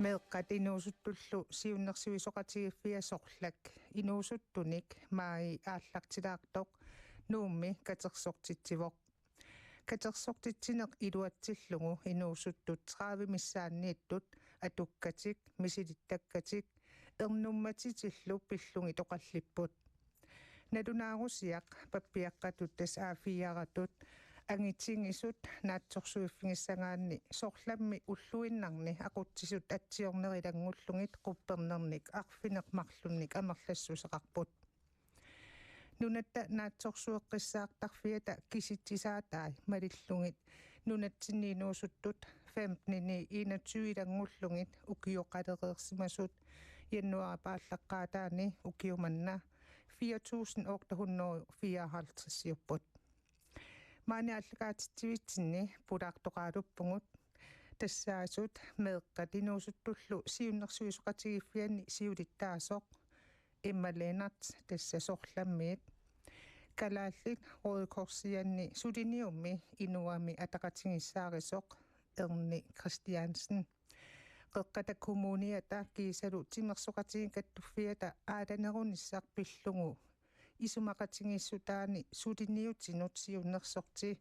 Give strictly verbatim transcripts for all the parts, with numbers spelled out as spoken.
Meeqqat inuusuttullu siunnersuisoqatigiiffiat Sorlak inuusuttunik maaji aallartilaartoq Nuummi katersortitsivoq. Katersortitsineq iluatsillugu inuusuttut tredive missaanniittut atukkatik, misilittakkatik, ernummatitillu pillugit oqallipput. Nalunaarusiaq pappiaqqatut, tassa A fire-tut, angitigisut naatsorsuiffigissagaanni Sorlammi ulluinnarni aqutsisut atsiornerit ilanngullugit quppernernik arfineq-marlunnik amerlassuseqarput. Nunatta naatsorsueqqissaartarfiata kisitsisaatai malillugit nunatsinni inuusuttut femten-ini enogtyve ilanngullugit ukioqalereersimasut januaarip aallaqqaataani ukioq manna fire tusind otte hundrede fireoghalvtreds-iupput. Maani aallakaatitsivitsinni pulaartoqaaluppugut, tassaasut meeqqat inuusuttullu siunnersuisoqatigiiffianni siulittaasoq Emma Lennert, tassa Sorlammiit, kalaallit Røde Korsianni suliniummi Inuami ataqatigiissaarisoq Erni Christiansen, Qeqqata Kommuniata kiisalu Timersoqatigiit Kattuffiata aalanerunissaq pillugu isumaqatigiissutaani suliniutinut siunnersorti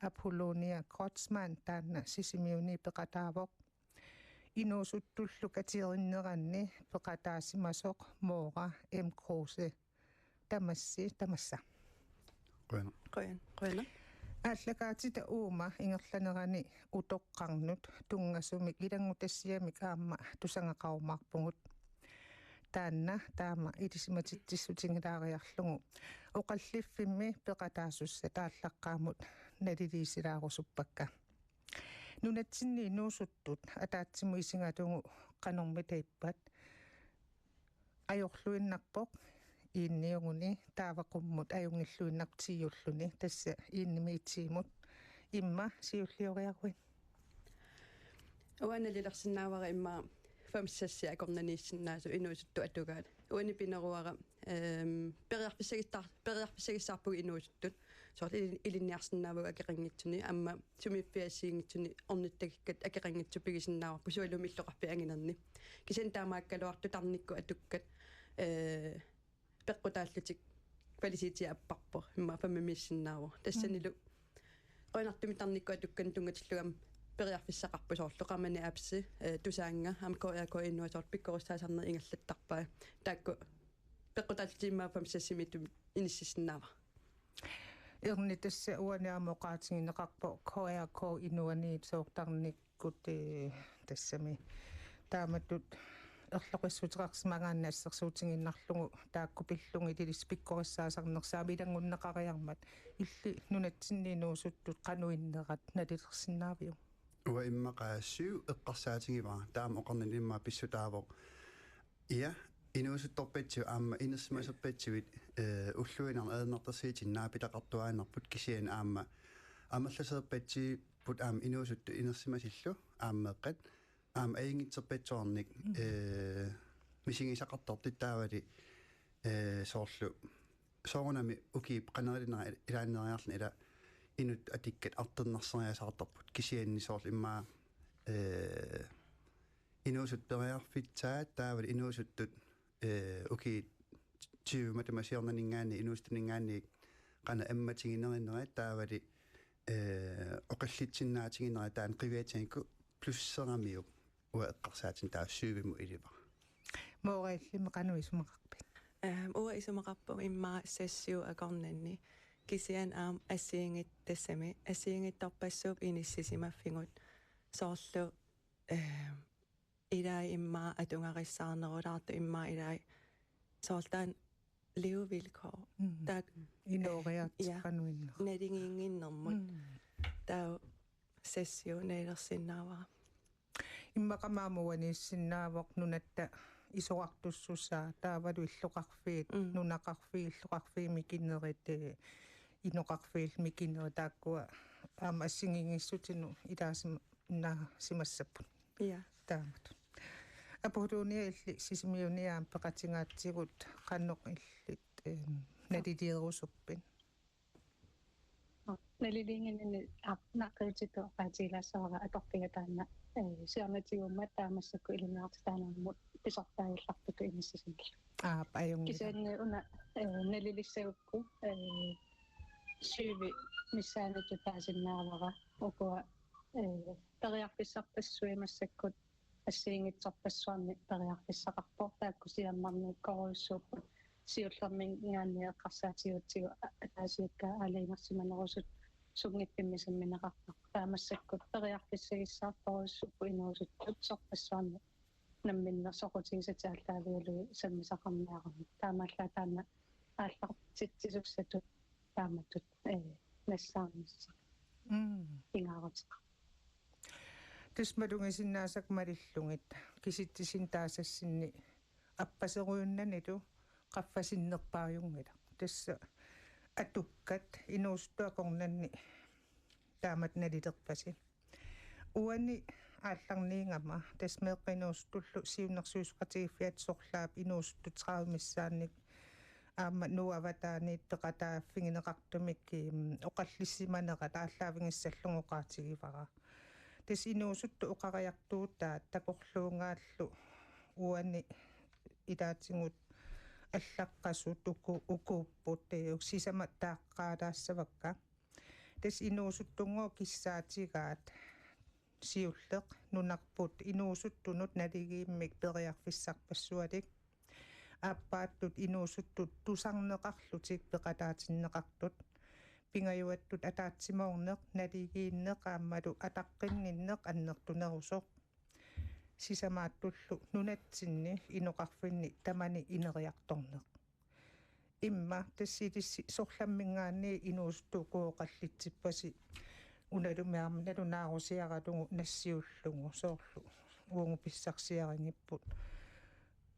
Apolonia Kreutzmann, taanna Sisimiuni peqataavoq. Inuusuttullu katerinneranni peqataasimasoq Moora M. Kruse. Tamassi, tamassa. Qujanaq. Qujan-, qujanaq. Aallakaatita uuma ingerlanerani utoqqarnut tunngasumik ilanngutassiamik aamma tusagaqarumaarpugut. Taanna taama ilisimatitsissutigilaariarlugu oqalliffimmi peqataasussat aallaqqaammut naliliisilaarusuppakka. Nunatsinni inuusuttut ataatsimut isigalugu qanormita ippat? Ajorluinnarpoq iinniuguni, taava qummut ajunngilluinnarpoq tiiulluni, tassa iinnimi itiimut. Emma, siullioriaruit. Uanga nalilersinnaavara immaqa femten-seks akornanniissinnaasut inuusuttut atugaat. Uani pineruara, ehm, periarfissagissaar-, periarfissagissaarpugut inuusuttut. Soorlu ili-, ilinniarsinnaavagut akeqanngitsuni, aamma sumiiffiit assigiinngitsuni ornittakkat akeqanngitsut pigisinnaavarput, sualummik illoqarfiit anginerni. Kisianni taamaakkaluartoq tarnikkut atukkat, eh, peqqutaallutik kvalitetip apparpoq, immaqa femten-imiissinnaavoq. Tassanilu qujanartumik tarnikkut atukkanik tunngatillugu aamma periarfissaqarpoq, soorlu Qamani apsi, eh, Tusaannga, aamma K R K Inua, soorlu pikkorissaasarnerit ingerlattarpai. Taakku peqqutaallutik immaqa femten-seks-imiittut inissisinnaavara. Erni, tassa uani aamma oqaatigineqarpoq K R K Inuani soorlu tarnikkut, eh, tassami taamatut erloqissuteqarsimagaanni assersuutigiinnarlugu taakku pillugit ilissi pikkorissaasarnersut aamma ilanngunneqariarmat, illit nunatsinni inuusuttut qanoq innerat nalilersinnaaviuk? Uanga immaqa syv eqqarsaatigivara, taama oqarnani immaqa pissutaavoq. Ja, inuusuttorpassuit aamma inersimasorpassuit, eh, ulluinnarni ajornartorsiutinni naapitaqartuaannarput, kisianni aamma amerlasoorpassuupput aamma inuusuttut inersimasillu aamma meeqqat aamma ajunngitsorpassuarnik, eh, misigisaqartartut taavali, eh, soorlu soorunami ukiup qanoq ilinera ilaanneeriarluni ila inuttut atukkat artornarseriasaartarput, kisianni soorlu immaqa, eh, inuusuttut periarfissaat taavalu inuusuttut, eh, ukiut tyve matuma siornaninngaanniit inuusuttuninngaanniit qanoq ammatiginerinerat taavalu, eh, oqallitsinnaatiginerat taanna qiviatigigakkit plusseramiuk uanga eqqarsaatinik taava syvimut ilivara. Moora, illimmi qanoq isumaqarpit? Ehm, uanga isumaqarpunga immaqa seks syv akornanni. Kisianni aamma assigiinngit-, tassami assigiinngitsorpassuupput inissisimaffigut. Soorlu, ehm, ilai immaqa atugarissaarnerulaartut, immaqa ilai soorlu taanna levevilkår. Mm. Taakku inooriaatsit, ja, qanoq innerat. Naligiinnginnermut. Mm. Taava seks syv nalilersinnaavara. Immaqa aamma uaniissinnaavoq nunatta isorartussusaa, taavalu illoqarfiit, mm, nunaqarfiit, illoqarfiit mikinerit, eh, inoqarfiit mikinerit, taakkua aamma assigiinngissutinut ilaasimaasimassapput. Ja. Taamatut. Apolonia, illit Sisimiuni aamma peqatigaatigut, qanoq illit, eh, nalilierusuppit? naliliinnginninni aq-, naqqiutitut oqaatigilaassavara atorpiga taanna, eh, siornatigut aamma taamaassakku ilinniartitaanermut pisortaagallarpakka inissisimallugu. Aap, ajunngilaq. Kisianni una, eh, nalilissagukku, eh, syvi missaanniittut taasinnaavara ukua, eh, periarfissarpassuit massakkut assigiinngitsorpassuarnik periarfissaqarpoq, taakku siammarnerujussuupput siullerminngaanniit eqqarsaatigalugu a-, ataasiakkaat aalajangersimanerusut sunngiffimmi sammineqartarput. Taava massakkut periarfissagissaartorujussuupput inuusuttut sorpassuarnik namminneq soqutigisatik aallaavigalugit sammisaqarniaruni. Taamaallaat taanna aallartitsisussatut taamatut, eh, nassaarnissaq. Mm. Pingaaruteqarpoq. Tassa malugisinnaasakka malillugit kisitsisinnik taasassinnik appaserujunnanilu qaffasinnerpaajunngilaq. Tassa atukkat inuusuttut akornanni taamatut nalilerpasi. Uani aallarniigama tassa meeqqat inuusuttullu siunnersuisoqatigiiffiata sorlaap inuusuttut tredive missaannik aamma Nuup avataaniit peqataaffigineqartumik, mm, oqallisimanerat aallaavigissallugu oqaatigivara. Tassa inuusuttut oqariartuutaat takorluugaallu uani ilaatigut allaqqasut uku-, ukuupput, eh, sisamat taaqqaalaassavakka. Tassa inuusuttunngooq kissaatigaat siulleq nunarput inuusuttunut naligiimmik periarfissarpassualik. Aappaattut inuusuttut tusarneqarlutik peqataatinneqartut. Pingajuattut ataatsimoorneq, naligiinneq aammalu ataqqinninneq annertunerusoq. Sisamaattullu nunatsinni inoqarfinni tamani ineriartorneq. Immaqa tassa ilissi sorlamminngaanniit inuusuttut oqallitsippasi unalumi aamma nalunaarusiaralugu nassiullugu soorlu uagut pissarsiarigipput.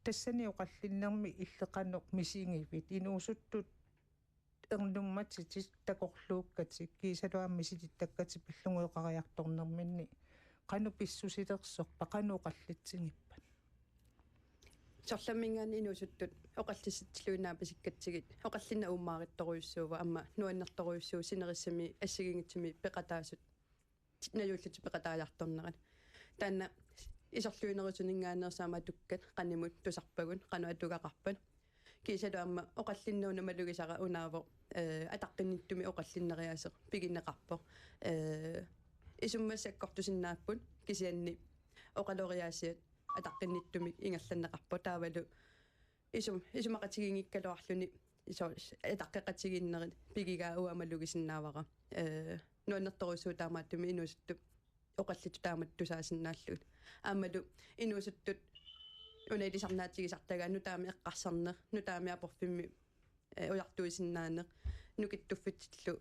Tassani oqallinnermi illit qanoq misigivit inuusuttut ernummatitit takorluukkatit kiisalu aamma misilittakkatit pillugu oqariartornerminni qanoq pissusilersorpat, qanoq oqallitsigippat? Sorlamminngaanniit inuusuttut oqallisitsiluinnaapasikkatsigit oqallinneq uummaarittorujussuuvoq aamma nuannertorujussuuvoq sinerissami assigiinngitsumi peqataasut najuullutik peqataajartornerat. Taanna isorliunerusuninngaanneersoq aamma atukkat qanimut tusarpagut, qanoq atugaqarpat. Kiisalu aamma oqallinneq una malugisara unaavoq, eh, ataqqinnittumik oqallinneriaaseq pigineqarpoq. Eh, isummat sakkortusinnaapput kisianni oqaloriaasiat ataqqinnittumik ingerlanneqarpoq taavalu isum-, isumaqatigiinngikkaluarluni iso-, ataqqeqatigiinnerit pigigaat uanga malugisinnaavara. Eh, nuannertorujussuuvoq taamaattumik inuusuttut oqallittut taamatut tusaasinnaallugit. Aammalu inuusuttut una ilisarnaatigisartagaat nutaamik eqqarsarneq, nutaamik aporfimmi, eh, ujartuisinnaaneq, nukittuffitsillu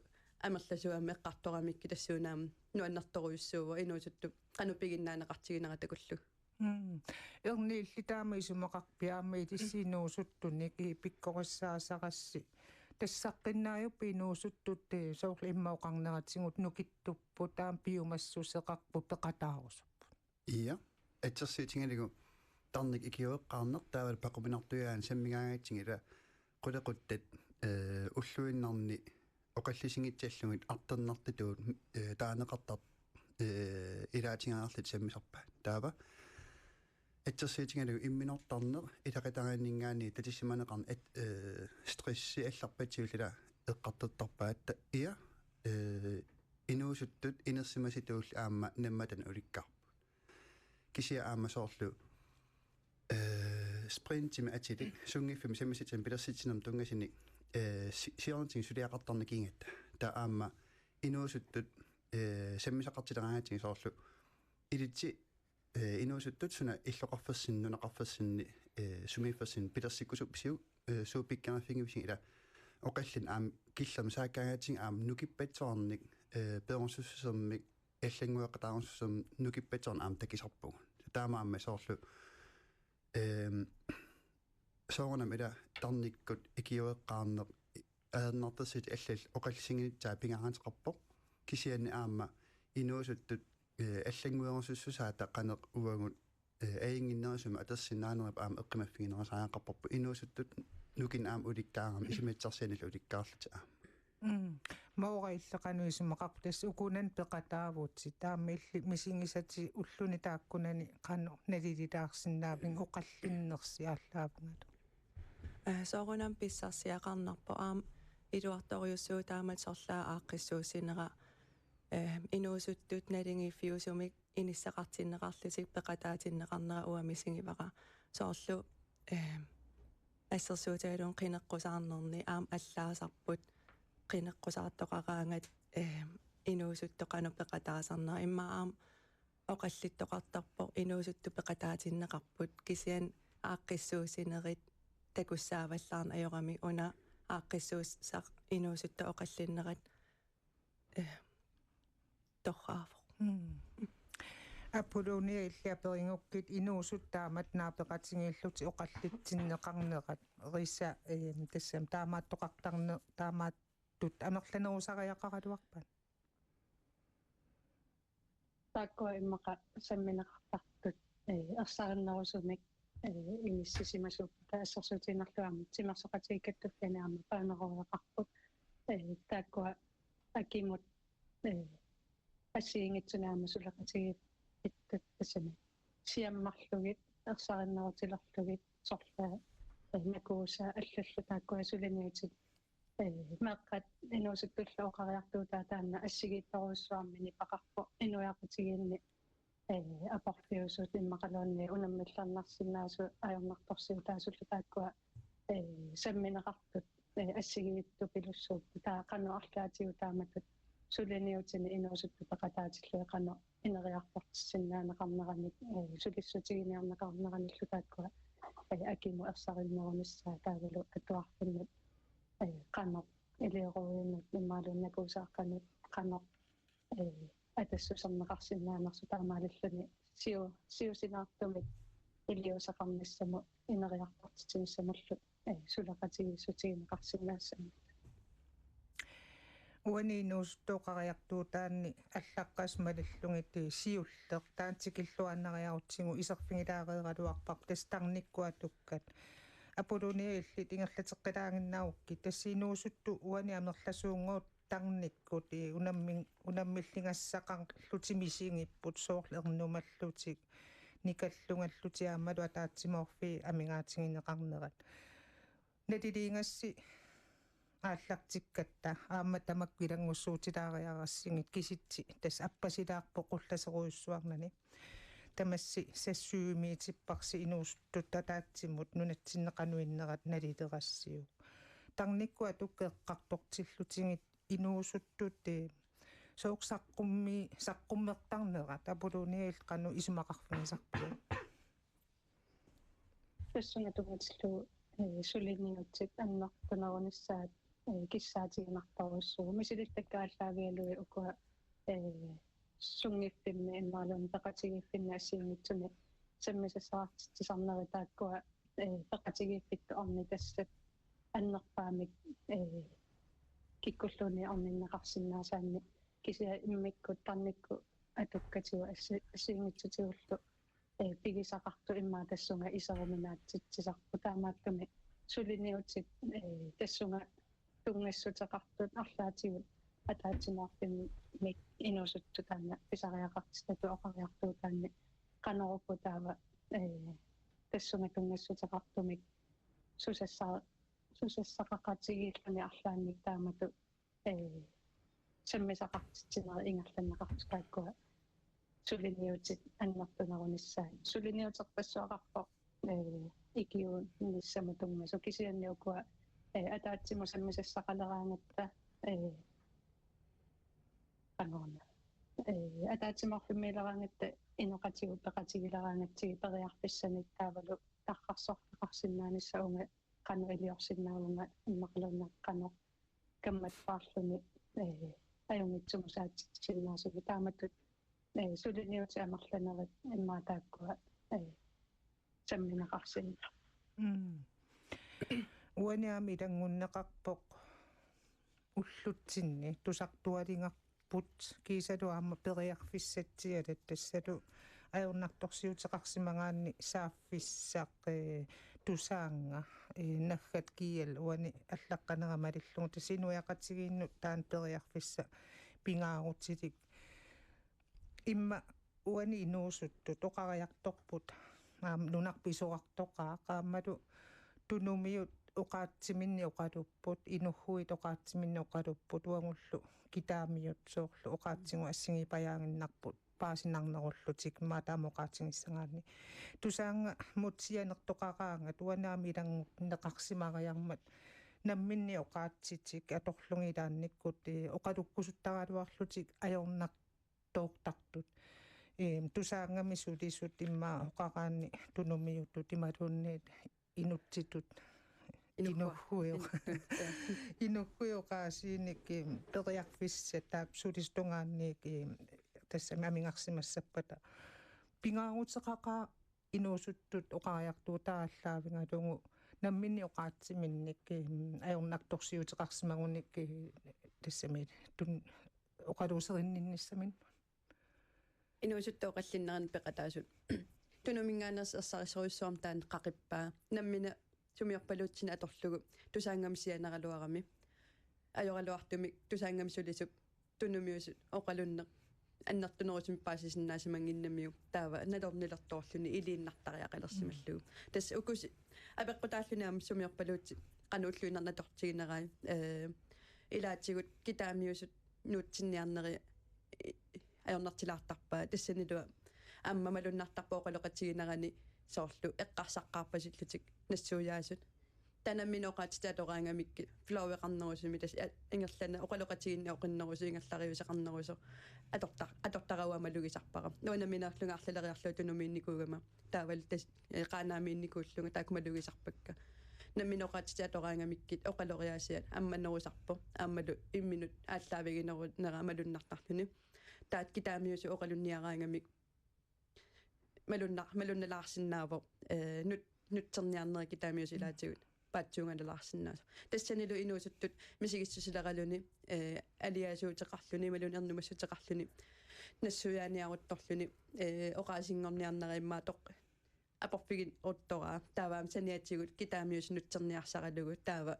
amerlasuut aamma eqqartoramikkit tassuuna aamma nuannertorujussuuvoq inuusuttut qanoq piginnaaneqartiginerat takullugu. Mm. Erni, illit taama isumaqarpit aamma ilissi inuusuttunik i-, pikkorissaasarassi? Tassaqqinnaajuppat inuusuttut, eh, soorlu imma oqarneratigut nukittupput, taama piumassuseqarput, peqataarusupput. Ia, assersuutigalugu tarnik ikiueqqaarneq taavalu paquminartujaanut sammigaangatsigit ila qulequttat, eh, ulluinnarni oqallisigissallugit artornartutut, eh, taaneqartartut, eh, ilaatigaarlutik sammisarpaat. Taava assersuutigalugu imminortarneq ilaqutariinninngaanniit tatisimaneqarneq at-, eh, stressi allarpassuillu ila eqqartortarpaat. Ta-, ia, eh, inuusuttut inersimasutullu aamma nammatanut ulikkaarput. Kisianni aamma soorlu, eh, sprintimik atilik sunngiffimmi sammisatinik pilersitsinermut tunngasunik, eh, si-, siornatigut suliaqartarneq kiingatta. Taava aamma inuusuttut, eh, sammisaqartileraangatsigit soorlu ilitsi, eh, inuusuttut suna illoqarfissinni, nunaqarfissinni, eh, sumiiffissinnut pilersikkusuppisiuk, eh, suut pikkoriffigivisigit ila oqallinneq aamma killormut saakkaangatsigit aamma nukippassuarnik, eh, perusussusermik allanngueqataarusussusermik nukippassuarnik aamma takusarpugut. Taamaammat soorlu, ehm, soorunami ila tarnikkut ikiueqqaarneq ajornartorsiutit allallu oqallisiginissaat pingaaruteqarpoq. Kisianni aamma inuusuttut, eh, allannguerusussusaata qanoq uagut, eh, ajunnginnerusumik atorsinnaanerup aamma eqqumaffiginerusariaqarparput inuusuttut nukinnik aamma ulikkaarami isumaqatigiinnermillu ulikkaarlutik aamma. Mm. Maura, illit qanoq isumaqarpit, tassa ukunani peqataavutit, taamaammat illit misigisatit ulluni taakkunani qanoq nalililaarsinnaaviuk oqallinnersi aallaavigalugu? Eh, soorunami pissarsiaqarnarpoq, aamma iluartorujussuuvoq taamatut sorlaat aaqqissuussinera, eh, inuusuttut naligiiffiusumik inissaqartinneqarlutik peqataatinneqarnera uanga misigivara. Soorlu, eh, assersuutigalugu qineqqusaarnerni aamma allaasarput qineqqusaartoqaraangat, eh, inuusuttut qanoq peqataasarnera, immaqa aamma oqallittoqartarpoq inuusuttut peqataatinneqarput, kisianni aaqqissuussinerit takussaavallaarneq ajorami, una aaqqissuussaq inuusuttut oqallinnerat, eh, torraavoq. Mm. Apollonia, illit aperigukkit inuusuttut taamatut naapeqatigiillutik oqallitsinneqarnerat, Risa, eh, tassami taamaattoqartarne-, taamaattut amerlanerusariaqaraluarpat? Taakkua immaqa sammineqartartut, eh, ersarinnerusumik, eh, inissisimasuupput, assersuutigiinnarlugu aamma timersoqatigiikkatut tulliani aamma paaneroqarput, eh, taakkua akimut, eh, assigiinngitsunik aamma suleqatigiittut tassami siammarlugit, ersarinnerutilerlugit, sorlaat, eh, Nakuusa allallu taakkua suliniutit, eh, meeqqat inuusuttullu oqariartuutaat taanna assigiittorujussuarmik nipeqarpoq inuiaqatigiinni, eh, aporfiusut immaqaluunniit unammillernarsinnaasut ajornartorsiutaasullu taakkua, eh, sammineqartut, eh, assigiittupilussuupput. Taava qanoq arlaatigut taamatut suliniutinik inuusuttut peqataatillugit qanoq ineriartortissinnaaneqarnerannik, eh, sulissutiginiarneqarneranillu taakkua, eh, akimut ersarinnerunissaat taavalu atuarfinnut, eh, qanoq iliorujunut imaluunniit Nakuusaaqqanut qanoq, eh, atassuserneqarsinnaanersoq taamaalilluni siu-, siusinaartumik iliuuseqarnissamut ineriartortitsinissamullu, eh, suleqatigiissutigineqarsinnaassammata. Uani inuusuttut oqariartuutaanni allaqqasut malillugit siulleq taanna tikilluaannariarutsigu iserfigilaareeraluarparput, tassa tarnikkut atukkat. Apollonia, illit ingerlateqqilaaginnaagukkit, tassa inuusuttut uani amerlasuunngooq tarnikkut, i, unammi-, unammilligassaqarlutik misigipput, soorlu ernumallutik, nikallungallutik aammalu ataatsimoorfiit amigaatigineqarnerat. Naliliigassi aallartikkatta aamma tamakku ilanngussuutilaariarassigit, kisitsit tassa appasilaarpoq qullaserujussuarnani. Tamassi sassuumiitipparsi inuusuttut ataatsimut nunatsinni qanoq innerat nalilerassiuk. Tarnikkut atukkat eqqartortillutigit inuusuttut, eh, sooq saqqummi-, saqqummertarnerat, Apollonia, illit qanoq isumaqarfigisarpiuk? Tassunga tunngatillugu, eh, suliniutit annertunerunissaat, eh, kissaatiginartorujussuuvoq. Misilittakkat aallaavigalugit ukua, eh, sunngiffimmi imaluunniit peqatigiiffinni assigiinngitsuni sammisassaqartitsisarnerit taakkua, eh, peqatigiiffittut ornitassat annerpaamik, eh, kikkulluunniit orninneqarsinnaasaannik, kisianni immikkut tarnikkut atukkatigut assi-, assigiinngitsutigullu, eh, pigisaqartut immaqa tassunga iseruminaatsitsisarput. Taamaattumik suliniutit, eh, tassunga tunngassuteqartut arlaatigut ataatsimoorfimmik inuusuttut taanna pisariaqartitatut oqariartuutaanni qanoq uku taava, eh, tassunga tunngassuteqartumik susassa-, susassaqaqatigiilluni arlaannik taamatut, eh, sammisaqartitsinerit ingerlanneqartut taakkua suliniutit annertunerunissaat. Suliniuterpassuaqarpoq, eh, ikiuunissamut tunngasoq, kisianni ukua, eh, ataatsimut sammisassaqaleraangatta, eh, qanoq una. Eh, ataatsimoorfimmiileraangatta inoqatigut peqatigileraangatsigit periarfissanik taavalu tarrarsortaqarsinnaanissaq uunga qanoq iliorsinnaavunga immaqaluunniit qanoq kammattuarluni, eh, ajunngitsumut saatsitsisinnaasumik. Taamatut, eh, suliniutit amerlanerit immaqa taakkua, eh, sammineqarsinnaavoq. Mm. Uani aamma ilanngunneqarpoq ullutsinni tusartualigar- put kiisalu aamma periarfissatsialat, tassalu ajornartorsiuteqarsimagaanni saaffissaq, eh, Tusaannga, eh, naggat G L uani allaqqanera malillugu, tassa inuiaqatigiinnut taanna periarfissaq pingaarutilik. Immaqa uani inuusuttut oqariartorput, aamma nunarput isorartoqaaq, aammalu tunumiut oqaatsiminnik oqalupput, inughuit oqaatsiminnik oqalupput, uagullu kitaamiut soorlu oqaatsigut assigiippajaaginnarput paasinarnerullutik, immaqa taama oqaatigissagaanni. Tusaannga mutsianertoqaraangat uani aamma ilanngunneqarsimariarmat namminneq oqaatsitik atorlugit ilaannikkut, eh, oqalukkusuttaraluarlutik ajornartoortartut. Eh, Tusaanngami sulisut immaqa oqaraanni tunumiutut imaluunniit inuttitut. Inukkua. Inughuit. Inughuit oqaasiinik, eh, periarfissat taakku sulisut tungaanniit, eh, tassami amigarsimassappata. Pingaaruteqaqaaq inuusuttut oqariartuutaat aallaavigalugu namminneq oqaatsiminnik, eh, ajornartorsiuteqarsimagunik, eh, tassami tun-, oqaluuserinninnissaminnik. Inuusuttut oqallinneranni peqataasut. Tunuminngaanneersoq ersarissorujussuarmik taanna qaqippaa. Nammineq sumiorpaluutsinut atorlugu Tusaanngami sianeraluarami. Ajoraluartumik Tusaanngami sulisup tunumiusut oqalunneq annertunerusumik paasisinnaasimanngimmat, taava nalornilertorluni iliinnartariaqalersimallugu. Tassa uku apeqqutaalluni aamma sumiorpaluutsit qanoq ulluinnarni atortiginerai, eh, ilaatigut kitaamiusut nuutsinniarneri, eh, ajornartilaartarpaa, tassanilu aamma malunnartarpoq oqaloqatiginerani soorlu eqqarsaqqaarpasillutik nassuiaasut. Taava nammineq oqaatsitik atoraangamikkit flowqarnerusumik, tassa ingerlaannaq oqaloqatigiinneq oqinnerusoq ingerlariuseqarnerusoq atorta-, atortaraara malugisarpara. Uanga nammineerlunga arlaleriarlunga tunumiinnikuugama. Taavalu tassa, eh, Qaanaamiinnikuullunga taakku malugisarpakka. Nammineq oqaatsitik atoraangamikkit oqaloriaasiat ammanerusarpoq. Aammalu imminut aallaaviginerunera malunnartarluni. Taava kitaamiusut oqalunniaraangamik malunna-, malunnalaarsinnaavoq, eh, nut-, nutserniarneri kitaamiusut ilaatigut paatsuunganalaarsinnaasoq. Tassanilu inuusuttut misigissusileraluni, eh, aliasuuteqarluni, imaluunniit ernumassuteqarluni, nassuiaaniaruttorluni, eh, oqaasinngorniarnera immaqa toq-, aporfigineruttooraa, taava aamma saniatigut kitaamiusut nutserniarsaralugu, taava,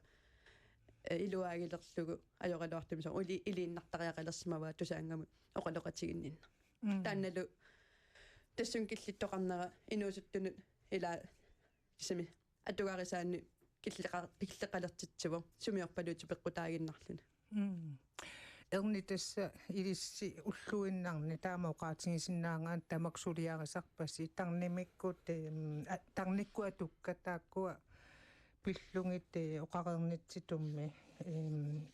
eh, iluaagilerlugu ajoraluartumik soorlu ili-, iliinnartariaqalersimavaa Tusaanngamut oqaloqatiginninneq. Mm. Taannalu tassunga killittoqarnera inuusuttunut ila kisimi atugarisaanni killeqa-, killeqalertitsivoq sumiorpaluutsit peqqutaaginnarluni. Mm. Erni, tassa ilissi ulluinnarni taama oqaatigisinnaagaanni tamakku suliarisarpasi, tarnimikkut, em, a-, tarnikkut atukkat taakkua pillugit, eh, oqareernitsitummi, em,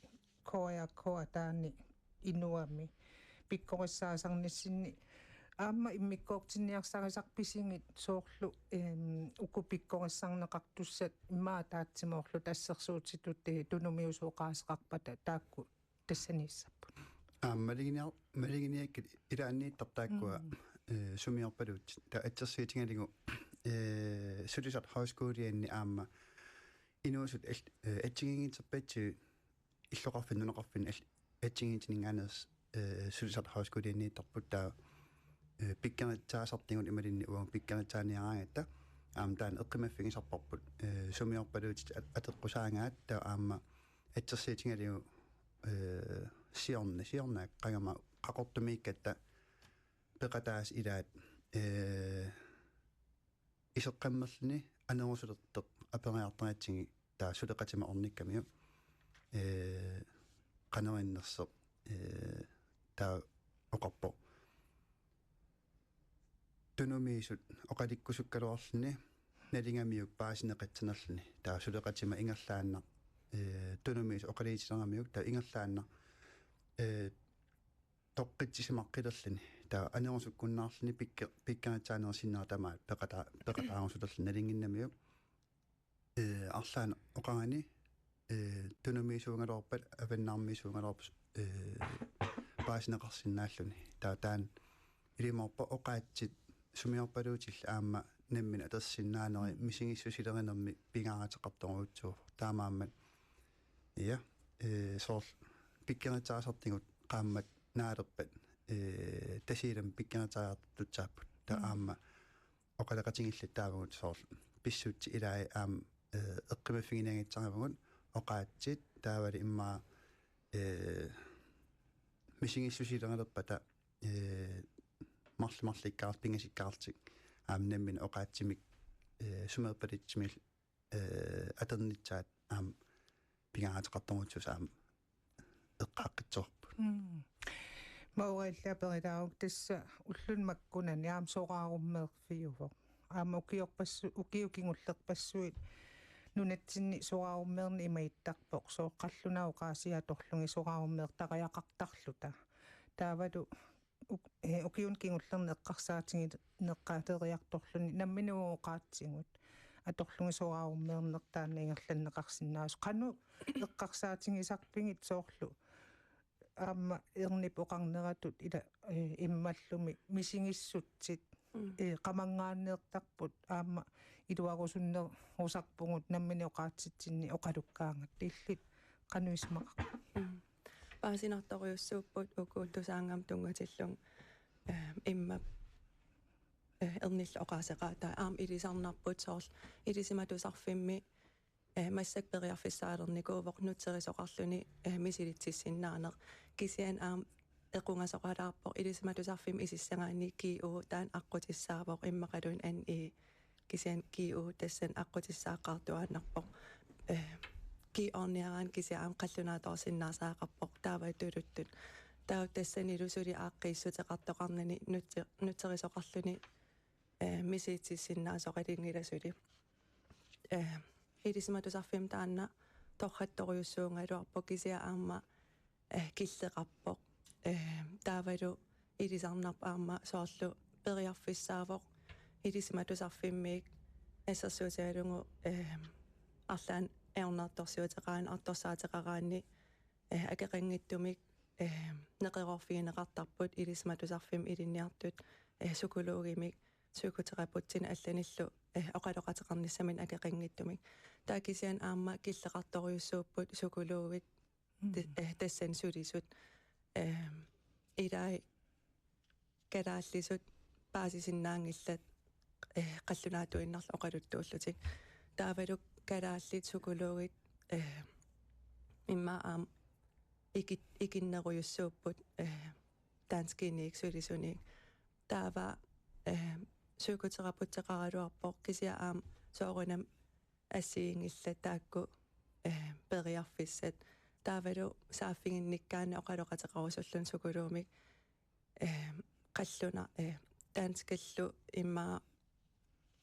K R K ataani inuami pikkorissaasarnissinni aamma immikkoortinniarsarisarpisigit soorlu, em, uku pikkorissarneqartussat immaqa ataatsimoorlutik assersuutitut, eh, tunumiusut oqaaseqarpata taakku tassaniissapput. Aamma maluginiar-, maluginiakkit ilaanniittarput taakkua, mm, eh, sumiorpaluutsit. Taava assersuutigalugu, eh, Sulisartut Højskolianni aamma inuusuttu al-, eh, assigiinngitsorpassuit illoqarfinni nunaqarfinni al-, assigiinngitsuninngaanneersut, eh, Sulisartut Højskolianiittarput, taava, eh, pikkorissaasartugut imaluunniit uagut pikkorissaaniaraangatta aamma taanna eqqumaffigisarparput, eh, sumiorpaluutsit at-, atoqqusaagaat, taava aamma assersuutigalugu, eh, siorna, siorna qangami Qaqortumiikkatta peqataasut ilaat, eh, iseqqammerluni anerusulertoq aperiartoratsigit, taava suleqatima ornikkamiuk, eh, qanoq innersoq, eh, taava oqarpoq: Tunumiusut oqalukkusukkaluarluni nalingamiuk paasineqassanerluni. Taava suleqatima ingerlaannaq, eh, tunumiusut oqaluutileramiuk, taava ingerlaannaq, eh, toqqitsisimaqqilerluni. Taava anerusukkunnaarluni pikko-, pikkorissaanerup sinnera tamaat peqata-, peqataarusulerluni nalinginnamiuk, eh, arlaannik oqarani, eh, tunumiusuugaluarpat, avannarmiusuugaluarpat, eh, paasineqarsinnaalluni. Taava taanna ilumoorpoq oqaatsit sumiorpaluutillit aamma nammineq atorsinnaanerit, mm, misigissusilerinermik pingaaruteqartorujussuuvoq. Taamaammat, ja, eh, soorlu pikkorissaasartugut qaammat naalerpat, eh, Tasiilami pikkorissariartussaapput. Taava, mm, aamma oqaloqatigiilluta taavagut soorlu pissutsit ilaat aamma, eh, eqqumaffiginiarnissaraavagut oqaatsit taavalu immaqa, eh, misigissusilereerpata, eh, marluk marluk ikkaartut pingasut ikkaartut aamma nammineq oqaatsimik, eh, sumeerpaluttumik, eh, atornissaat aamma pingaaruteqartorujussuusut aamma eqqaaqqissaarput. Mm. Maurilla perilaaruk tassa ulluni makkunani aamma soraarummeerfiuvoq. Aamma ukiorpassu-, ukiut kingullerpassuit nunatsinni soraarummeerneq imaattarpoq, sooq qallunaat oqaasii atorlugit soraarummeertariaqartarluta. Taavalu uk-, eh, ukiuni kingullerni eqqarsaatigineqareeriartorluni nammineq oqaatsigut atorlugit soraarummeerneq taanna ingerlanneqarsinnaasoq. Qanoq eqqarsaatigisarpigit soorlu aamma Ernip oqarneratut ila, eh, immallumi misigissutsit, mm, eh, qamanngaanneertarput aamma iluarusunnerusarpugut nammineq oqaatsitsinnik oqalukkaangatta, illit qanoq isumaqarpit? Mm. Paasinartorujussuupput uku Tusaanngamut tunngatillugu, eh, immap, eh, Ernillu oqaaseqaataa aamma ilisarnarput soorlu Ilisimatusarfimmi, eh, massakkut periarfissaalernikuuvoq nutserisoqarluni, eh, misilitsissinnaaneq. Kisianni aamma equngasoqalaarpoq Ilisimatusarfimmi isissagaanni G O taanna aqqutissaavoq immaqaluunniit N E. Kisianni G O tassani aqqutissaaqqaartuaannarpoq. Eh, G O-rniaraanni kisianni aamma qallunaatoorsinnaasariaqarpoq taava tuluttut. Taava tassanilu suli aaqqiissuteqartoqarnani nutsi-, nutserisoqarluni, eh, misilitsissinnaasoqalinngilaq suli. Eh, Ilisimatusarfimmi taanna torrattorujussuugaluarpoq kisianni aamma, eh, killeqarpoq. Eh, taavalu ilisarnarpoq aamma soorlu periarfissaavoq Ilisimatusarfimmiit assersuutigalugu, eh, arlaannik ajornartorsiuteqaraanni, artorsaateqaraanni, eh, akeqanngitsumik, eh, neqeroorfigineqartarput Ilisimatusarfimmi ilinniartut, eh, psykologimik, psykoterapeutinik allanillu, eh, oqaloqateqarnissaminnik akeqanngitsumik. Taava kisianni aamma killeqartorujussuupput psykologit, mm, te-, eh, tassani sulisut, eh, ilai kalaallisut paasisinnaanngillat, eh, qallunaatuinnarlu oqaluttuullutik. Taavalu kalaallit psykologit, eh, immaqa aamma iki-, ikinnerujussuupput, eh, danskiniit sulisuniit. Taava, eh, psykoterapeuteqaraluarpoq kisianni aamma soorunami assigiinngillat taakku, eh, periarfissat. Taavalu saaffiginnikkaanni oqaloqateqarusulluni psykologimik, eh, qallunaq, eh, danskillu immaqa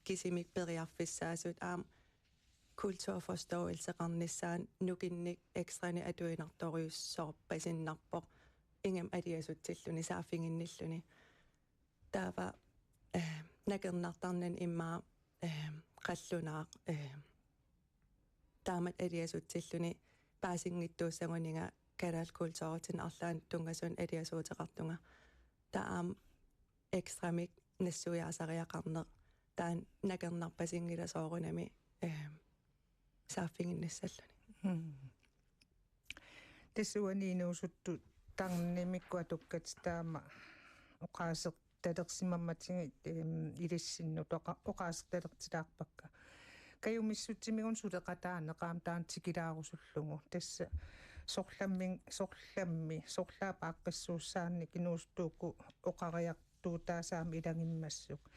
kisimik periarfissaasut aamma kulturforståelseqarnissaat nukinnik ekstranik atuinertorujussuorpasinnarpoq ingammik aliasutsilluni saaffiginnilluni. Taava, eh, nakernartarnani immaqa, eh, qallunaaq, eh, taamatut aliasutsilluni paasinngitsuussagunikka kalaallit kulturitinni arlaannik tunngasunik aliasuuteqartunga. Taava aamma ekstramik nassuiaasariaqarneq. Taanna nakernarpasinngilaq soorunami, eh, saaffiginnissalluni. Mm. Tassa uani inuusuttut tarnimikkut atukkatit taama oqaasertalersimammatigit, em, ilissinnut oqa-, oqaasertalertilaarpakka. Kajumissutsimigut suleqataaneq aamma taanna tikilaarusullugu. Tassa sorlammi, sorlammi, sorlaap aaqqissuussaannik inuusuttut uku oqariar- tuutaasut aamma ilagimmassuk.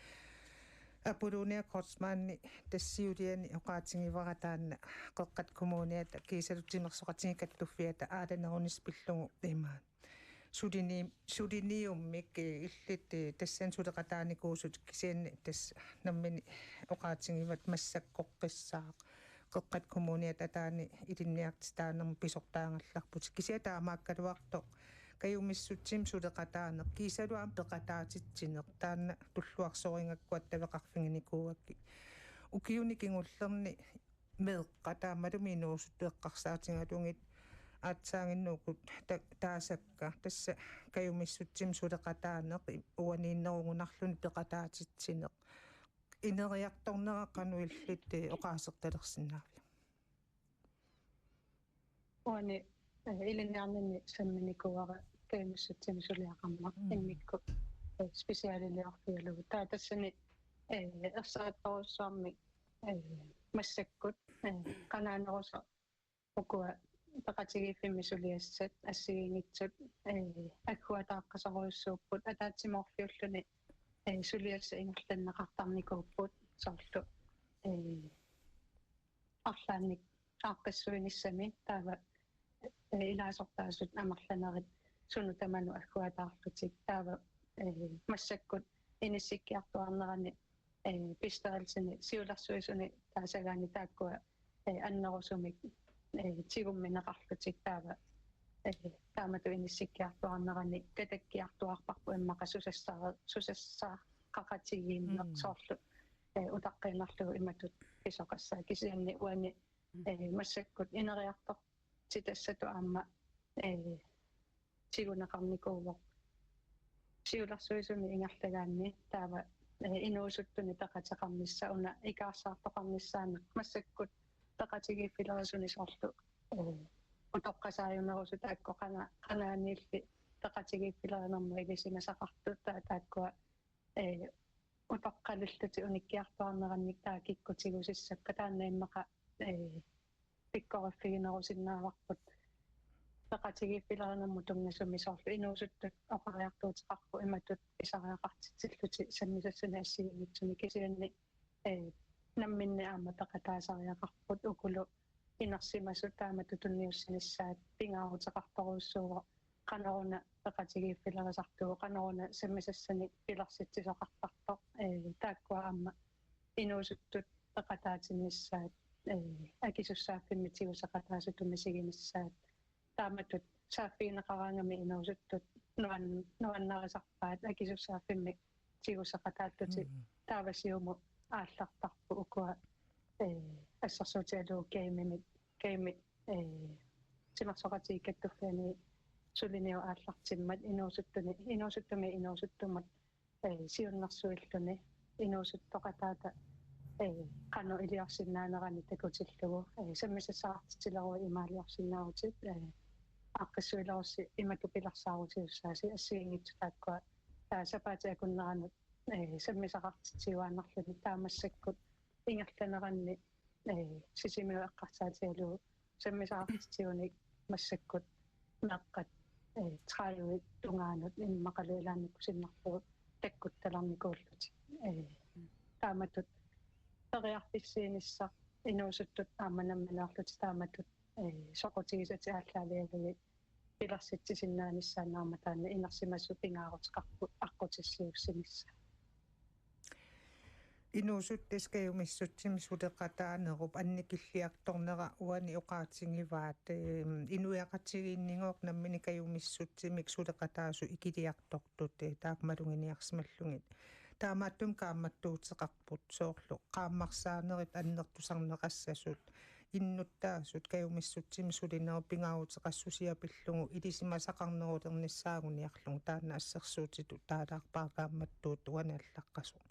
Apollonia Kreutzmanni tassa siuliani oqaatigivara taanna Qeqqata Kommuniata kiisalu timersoqatigiit kattuffiata aalanerunissaq pillugu imaat. Sulini-, suliniummik, eh, illit, eh, tassani suleqataanikuusut kisianni tassa nammineq oqaatigivat massakkorpiaq. Qeqqata Kommuniata ataani ilinniartitaanermut pisortaagallarputit. Kisianni taamaakkaluartoq kajumissutsimik suleqataaneq, kiisalu aamma peqataatitsineq, taanna tulluarsorigakku attaveqarfiginikuugakkit. Ukiuni kingullerni meeqqat taamaattumik inuusuttut eqqarsaatigalugit aatsaaginnaq uku ta-, taasakka, tassa kajumissutsimik suleqataaneq, uaniinnerugunarluni peqataatitsineq. Ineriartornera qanoq illit, eh, oqaasertalersinnaaviuk? Uani, eh, ilinniarninni samminikuuara kajumissutsimik suliaqarneq, mm, immikkut, eh, specialiliorfigalugu. Taava tassani, eh, ersarittorujussuarmik eh, massakkut, eh, qanaanerusoq ukua peqatigiiffimmi suliassat assigiinngitsut, eh, agguataaqqasorujussuupput, ataatsimoorfiulluni, eh, suliassat ingerlanneqartarnikuupput soorlu, eh, arlaannik aaqqissuinissami taava, eh, ilaasortaasut amerlanerit sunut tamanut agguataarlutik taava, eh, massakkut inissikkiartuaarnerani, eh, bestyrelsini siulersuisuni taasagaanni taakkua, eh, annerusumik, eh, tigummineqarlutik taava, eh, taamatut inissikkiartuaarnerani katakkiartuaarparput immaqa susassare-, susassaqaqatigiinneq Mm. soorlu, eh, utaqqiinnarlugu imatut pisoqassaaq kisianni uani, Mm. eh, massakkut ineriartortitassatut aamma, eh, tiguneqarnikuuvoq siulersuisuni ingerlagaanni taava, eh, inuusuttuni peqateqarnissaq una ikaarsaartoqarnissaanik massakkut peqatigiiffilerisunik soorlu, eh, utoqqasaajunerusut taakku qanga-, qangaaniilli peqatigiiffilerinermut ilisimasaqartut ta-, taakkua, eh, utoqqalillutik unikkiartuaarnerannik taava kikkut tigusissakka taanna immaqa, eh, pikkoriffiginerusinnaavarput peqatigiiffilerinermut tunngasumik soorlu inuusuttut oqariartuuteqarput imatut pisariaqartitsillutik sammisassanik assigiinngitsuni kisianni, eh, namminneq aamma peqataasariaqarput ukulu inersimasut taamatut tunniussinissaat pingaaruteqartorujussuuvoq qanoruna peqatigiiffilerisartugut, qanoruna sammisassanik pilersitsisoqartartoq, eh, taakkua aamma inuusuttut peqataatinnissaat, eh, akisussaaffimmik tiguseqataasutut misiginissaat. Taamatut saaffigineqaraangami inuusuttut nuan-, nuannarisarpaat akisussaaffimmik tiguseqataallutik. Mm. Taava siumut aallartarput ukua, eh, assersuutigalugu gamemik, game, eh, timersoqatigiit kattuffianni suliniut aallartimmat inuusuttuni, inuusuttumi inuusuttumut, eh, siunnersuilluni inuusuttoqataata, eh, qanoq iliorsinnaanerani takutillugu, eh, sammisassaqartitsileruit imaaliorsinnaavutit, eh, aaqqissuilerussi imatut pilersaarutigissavasi assigiinngitsut taakkua, taava sapaatip akunneranut, eh, sammisaqartitsiuaannarluni taava massakkut ingerlaneranni, eh, Sisimiut eqqarsaatigalugu sammisaqartitsigunik massakkut meeqqat, eh, tredive tungaanut immaqalu ilaannikkut sinnerlugu takkuttalernikkullutik. Eh, taamatut periarfissiinissaq inuusuttut aamma nammineerlutik taamatut, eh, soqutigisatik aallaavigalugit pilersitsisinnaanissaannut aamma taanna inersimasut pingaaruteqarput aqqutissiuussinissaa. Inuusuttut kajumissutsimik suleqataanerup annikilliartornera uani oqaatigivaat, eh, inuiaqatigiinnigooq nammineq kajumissutsimik suleqataasut ikiliartortut, eh, taakku maluginiarsimallugit. Taamaattumik kaammattuuteqarput soorlu qaammarsaanerit annertusarneqassasut, innuttaasut kajumissutsimik sulinerup pingaaruteqassusia pillugu ilisimasaqarnerulernissaaguniarlugu taanna assersuutitut taalaarpara kaammattuutut uani allaqqasoq.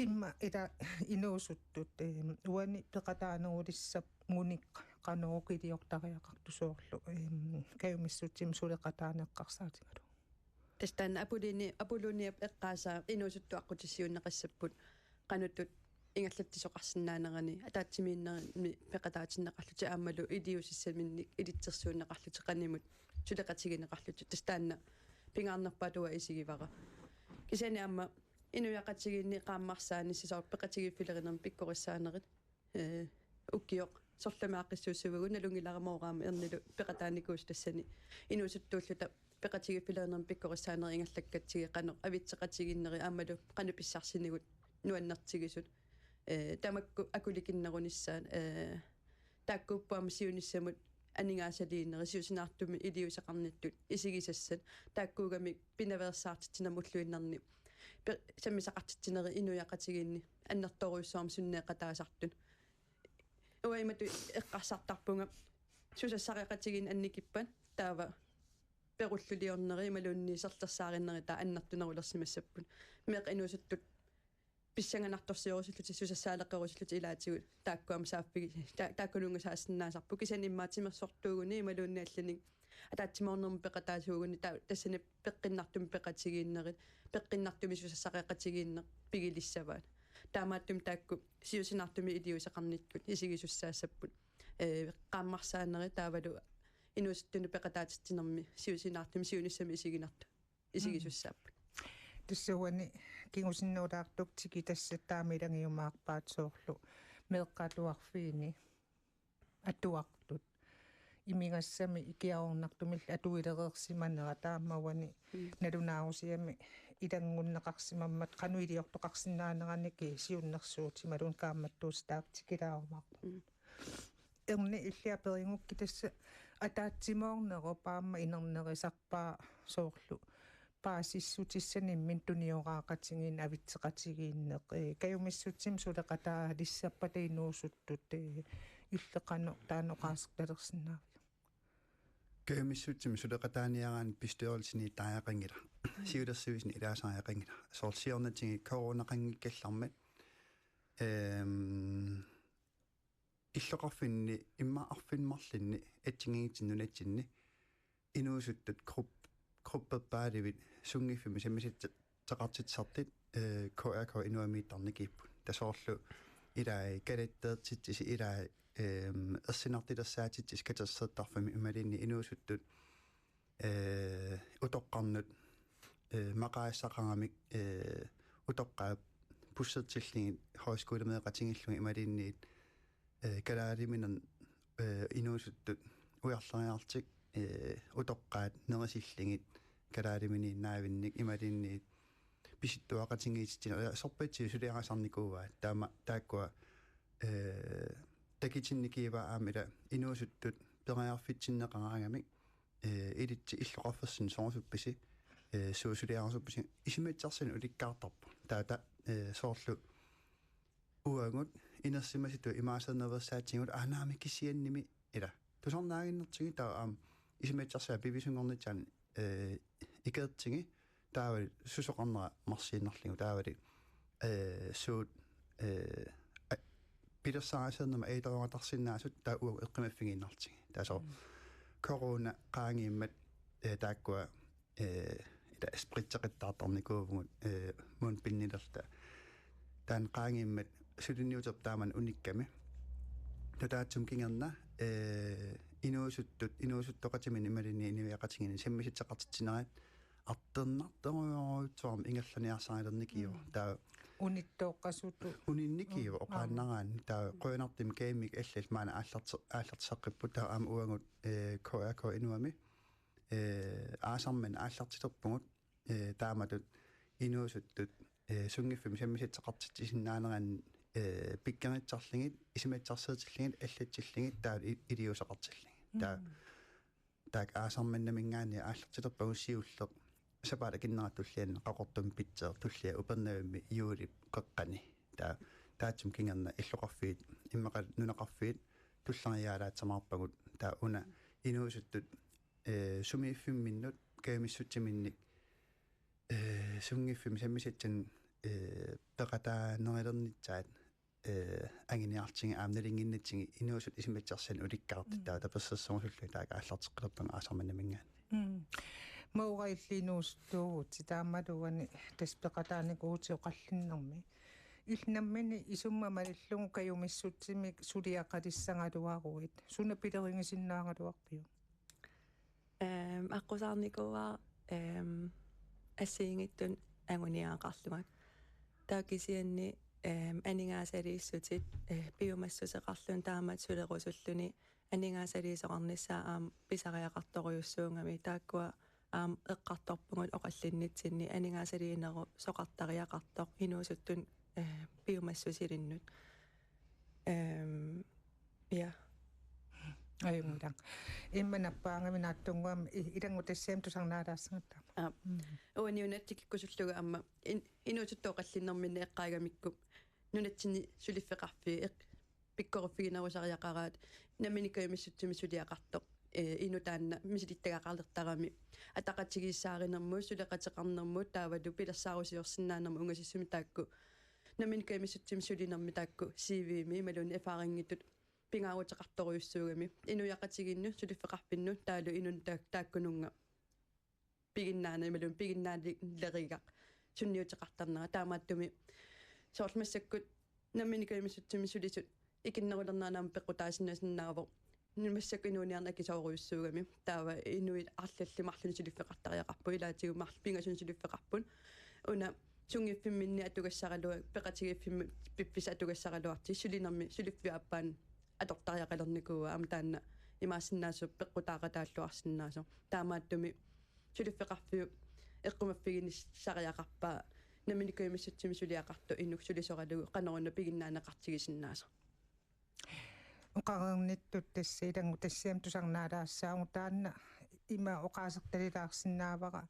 Immaqa ila inuusuttut, eh, uani peqataanerulissagunik qanoq ikiliortariaqartoq soorlu, eh, kajumissutsimik suleqataaneq eqqarsaatigalugu. Tassa taanna Apoloni-, Apoloniap eqqaasaa inuusuttut aqqutissiuunneqassapput qanoq ittut ingerlatsisoqarsinnaanerani ataatsimiinnermi peqataatinneqarlutik aammalu iliuusissaminnik ilitsersuunneqarlutik qanimut suleqatigineqarlutik. Tassa taanna pingaarnerpaatut uanga isigivara. Kisianni aamma inuiaqatigiinni qaammarsaanissaq soorlu peqatigiiffilerinermik pikkorissaanerit, eh, ukioq sorlami aaqqissuussavagut, nalunngilara Mooraama Ernilu peqataanikuusoq tassani inuusuttuulluta peqatigiiffilerinermik pikkorissaanerit ingerlakkatsigit qanoq avitseqatigiinnerit aammalu qanoq pissarsinigut nuannertigisut, eh, tamakku akulikinnerunissaat, eh, taakkuupput aamma siunissamut aningaasaliinerit siusinaartumik iliuuseqarnittut isigisassat taakkuugamik pinaveersaartitsinermut ulluinnarni pe-, sammisaqartitsinerit inuiaqatigiinni annertoorujussuarmik sunneeqataasartut. Uanga imatut eqqarsartarpunga susassariaqatigiinneq annikippat taava perulluliornerit imaluunniit serlersaarinnerit taava annertunerulersimassapput. Meeqqat inuusuttut pissanganartorsiorusullutik susassaaleqerusullutik ilaatigut taakku aamma saaffigi-, ta-, taakkununnga saassinnaasarput kisianni immaqa timersortuuguni imaluunniit allanik ataatsimoornermut peqataasuuguni ta-, tassani peqqinnartumik peqatigiinnerit, peqqinnartumik susassariaqatigiinneq pigilissavaat. Taamaattumik taakku siusinaartumik iliuuseqarnikkut isigisussaassapput. Ee, qaammarsaaneri taavalu inuusuttunut peqataatitsinermi siusinaartumik siunissami isiginartut isigisussaapput. Tassa uani kingusinnerulaartukkut tikitassat taama ilagiumaarpaat soorlu meeqqat atuarfiini atuartut. Imigassamik ikiaroornartumillu atuilereersimanera taama uani nalunaarusiami ilanngunneqarsimammat qanoq iliortoqarsinnaanerannik siunnersuutit imaluunniit kaammattuusitaat tikilaarumaarput. Erni, illit aperinngikkit tassa ataatsimoornerup aamma inernerisarpaa soorlu paasissutissanimminnik tunioraqatigiinneq, avitseqatigiinneq, ee, kajumissutsimik suleqataalissappata inuusuttut, ee, illit qanoq taanna oqaasertalersinnaaviuk? Kajumissutsimik suleqataaniaraanni bestyrelsini taajaqanngilaq. Siulersuisuni ilaasariaqanngilaq. Soorlu siornatigut coronaqanngikkallarmat, ehm, illoqarfinni immaqa arfineq-marlunni assigiinngitsunik nunatsinni inuusuttut grupp-, grupperpaalivit sunngiffimmik sammisitseqartitsisartut, eh, K R K Inuamiittarnikiipput. Tassa soorlu ilai kalatteertitsisi ilai, ehm, ersinartulersaatitsisi katersortarfimmi imaluunniit inuusuttut, eh, utoqqarnut, eh, maqaassaqaramik, eh, utoqqaat bussertillugit højskolemeeqatigiillugit imaluunniit, eh, kalaaliminernik, eh, inuusuttut ujarleriarlutik, eh, utoqqaat nerisillugit kalaaliminiinnaavinnik imaluunniit pisittuaqatigiitsitsineq, eh, sorpassuit suliarisarnikuuaat. Taama taakkua, eh, takutinnikiivaat aamma ila inuusuttut periarfitsinneqaraangamik, eh, ilitsi illoqarfissinni sorusuppisi, eh, suut suliarisuppisi, isumassarsianik ulikkaartarpoq. Taava, eh, soorlu uagut inersimasutut imaassinnaveersaatigut aanaami kisiannimi ila tusarnaaginnartigu taava aamma isumassarsiaq piviusunngornissaanik, eh, ikeertigu taavalu susoqarnera marsiinnarlugu taavalu, eh, suut, eh, a-, pilersaarusiornermik ajutoortarsinnaasut taava uagut eqqumaffigiinnartigu. Taava soorlu corona qaangiummat, eh, taakkua, eh, ila spritseqattaartarnikuuvugut, eh, mundbindilerluta. Taanna qaangiummat suliniuterput taamani unikkami. Nutaatsumik kingorna, eh, inuusuttut, inuusuttoqatiminnik imaluunniit inuiaqatigiinnik sammisitseqartitsinerat artornartorujorujussuarmik ingerlaniarsarilernikiuvoq. Taava unittooqqasutut. Uninnikiuvoq oqaannaraanni. Taava qujanartumik kajummikkut allallu maani aallarti-, aallartisaqqipput taava aamma uagut, eh, K R K Inuami, eh, aasaq manna aallartilerpugut, eh, taamatut inuusuttut, eh, sunngiffimmik sammisitseqartitsisinnaanerannik, eh, pikkorissarlugit, isumassarsiutillugit, allatsillugit, taava i-, iliuuseqartillugit. Taava taakku aasaq mannaminngaanniit aallartilerpagut siulleq sapaatip akunnerata tulliani Qaqortumi pitseq tullia Upernavimmi juulip qeqqani. Taava taatsumik kingorna illoqarfiit, immaqa nunaqarfiit tulleriiaalaatsamaarpagut. Taava una inuusuttut, eh, sumiiffimminnut kajumissutsiminnik, eh, sunngiffimmik sammisatsinnik, eh, peqataanerulernissaat, eh, anguniartigu aamma nalunnginnatsigit inuusuttut isumassarsianik ulikkaartut taava tapersersorusullugit taakku aallarteqqilerpagut aasaq mannaminngaanniit. Mm. Maura, illit inuusuttuuvutit taamaluani tassa peqataanikuuvutit oqallinnermi. Illit nammineq isummat malillugu kajumissutsimik suliaqalissagaluaruit suna pilerigisinnaagaluarpiuk? Ehm, aqqusaarnikuuara, ehm, assigiinngitsunik anguniagaqarlunga. Taava kisianni, ehm, aningaasaliissutit, eh, piumassuseqarluni taamatut sulerusulluni aningaasaliisoqarnissaa aamma pisariaqartorujussuugami taakkua aamma eqqartorpugut oqallinnitsinni aningaasaliinerusoqartariaqartoq inuusuttut, eh, piumassusilinnut. Ehm, ja. Ajunngilaq. Imma nappaagami naatsunnguamik i-, ilanngutassiami tusarnaalaassagatta. Aap. Mm. Uani una tikikkusullugu aamma in-, inuusuttut oqallinnerminni eqqaagamikku nunatsinni suliffeqarfiit eq-, pikkoriffiginerusariaqaraat nammineq kajumissutsimik suliaqartoq, eh, inuk taanna misilittagaqalertarami ataqatigiissaarinermut, suleqateqarnermut, taavalu pilersaarusiorsinnaanermut ungasissumik taakku nammineq kajumissutsimik sulinermi taakku C V-mi imaluunniit erfaringitut pingaaruteqartorujussuugami inuiaqatigiinnut, suliffeqarfinnut, taavalu inunnik taak-, taakkununnga piginnaaneq imaluunniit piginnaanileriigaq sunniuteqartarnera. Taamaattumik Soorlu massakkut nammineq kajumissutsimi sulisut ikinnerulerneranni aamma peqqutaasinnaasinnaavarput. Massakkut inuuniarneq akisoorujussuugami. Taava inuit arlallit marlunnik suliffeqartariaqarput, ilaatigut marluk pingasunnik suliffeqarput. Una sunngiffimminni atugassaraluar-, peqatigiiffimmi piffissaq atugassaraluartoq sulinermi suliffiup aappaanut atortariaqalernikuuaa, aamma taanna imaassinnaasoq peqqutaaqataalluarsinnaasoq. Taamaattumik suliffeqarfiup eqqumaffiginissariaqarpaa nammineq kajumissutsimi suliaqartoq inuk sulisoralugu qanoruna piginnaaneqartigisinnaasoq. Oqareernittut tassa ilanngutassiami tusarnaalaassavarput, taanna ima oqaasertalilaarsinnaavara: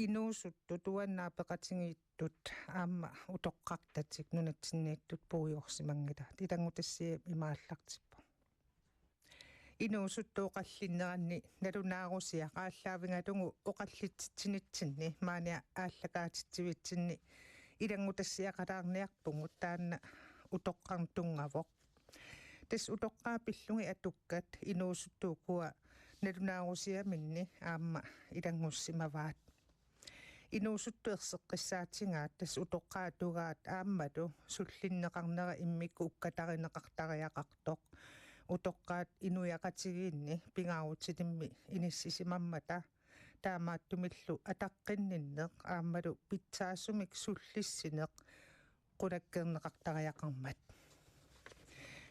Inuusuttut uannut peqatigiittut aamma utoqqartatik nunatsinniittut puigorsimanngillat. Ilanngutassiami ima aallartippoq: Inuusuttut oqallinneranni nalunaarusiaq aallaavigalugu oqallitsitsinitsinni maani aallakaatitsivitsinni ilanngutassiaqalaarniarpugut, taanna utoqqarnut tunngavoq. Tassa utoqqaat pillugit atukkat inuusuttut ukua nalunaarusiaminni aamma ilanngussimavaat. Inuusuttut erseqqissaatigaat, tassa utoqqaat atugaat aammalu sullinneqarnera immikkut ukkatarineqartariaqartoq. Utoqqaat inuiaqatigiinni pingaarutilimmi inissisimammata, taamaattumillu ataqqinninneq aammalu pitsaasumik sullissineq qulakkeerneqartariaqarmat.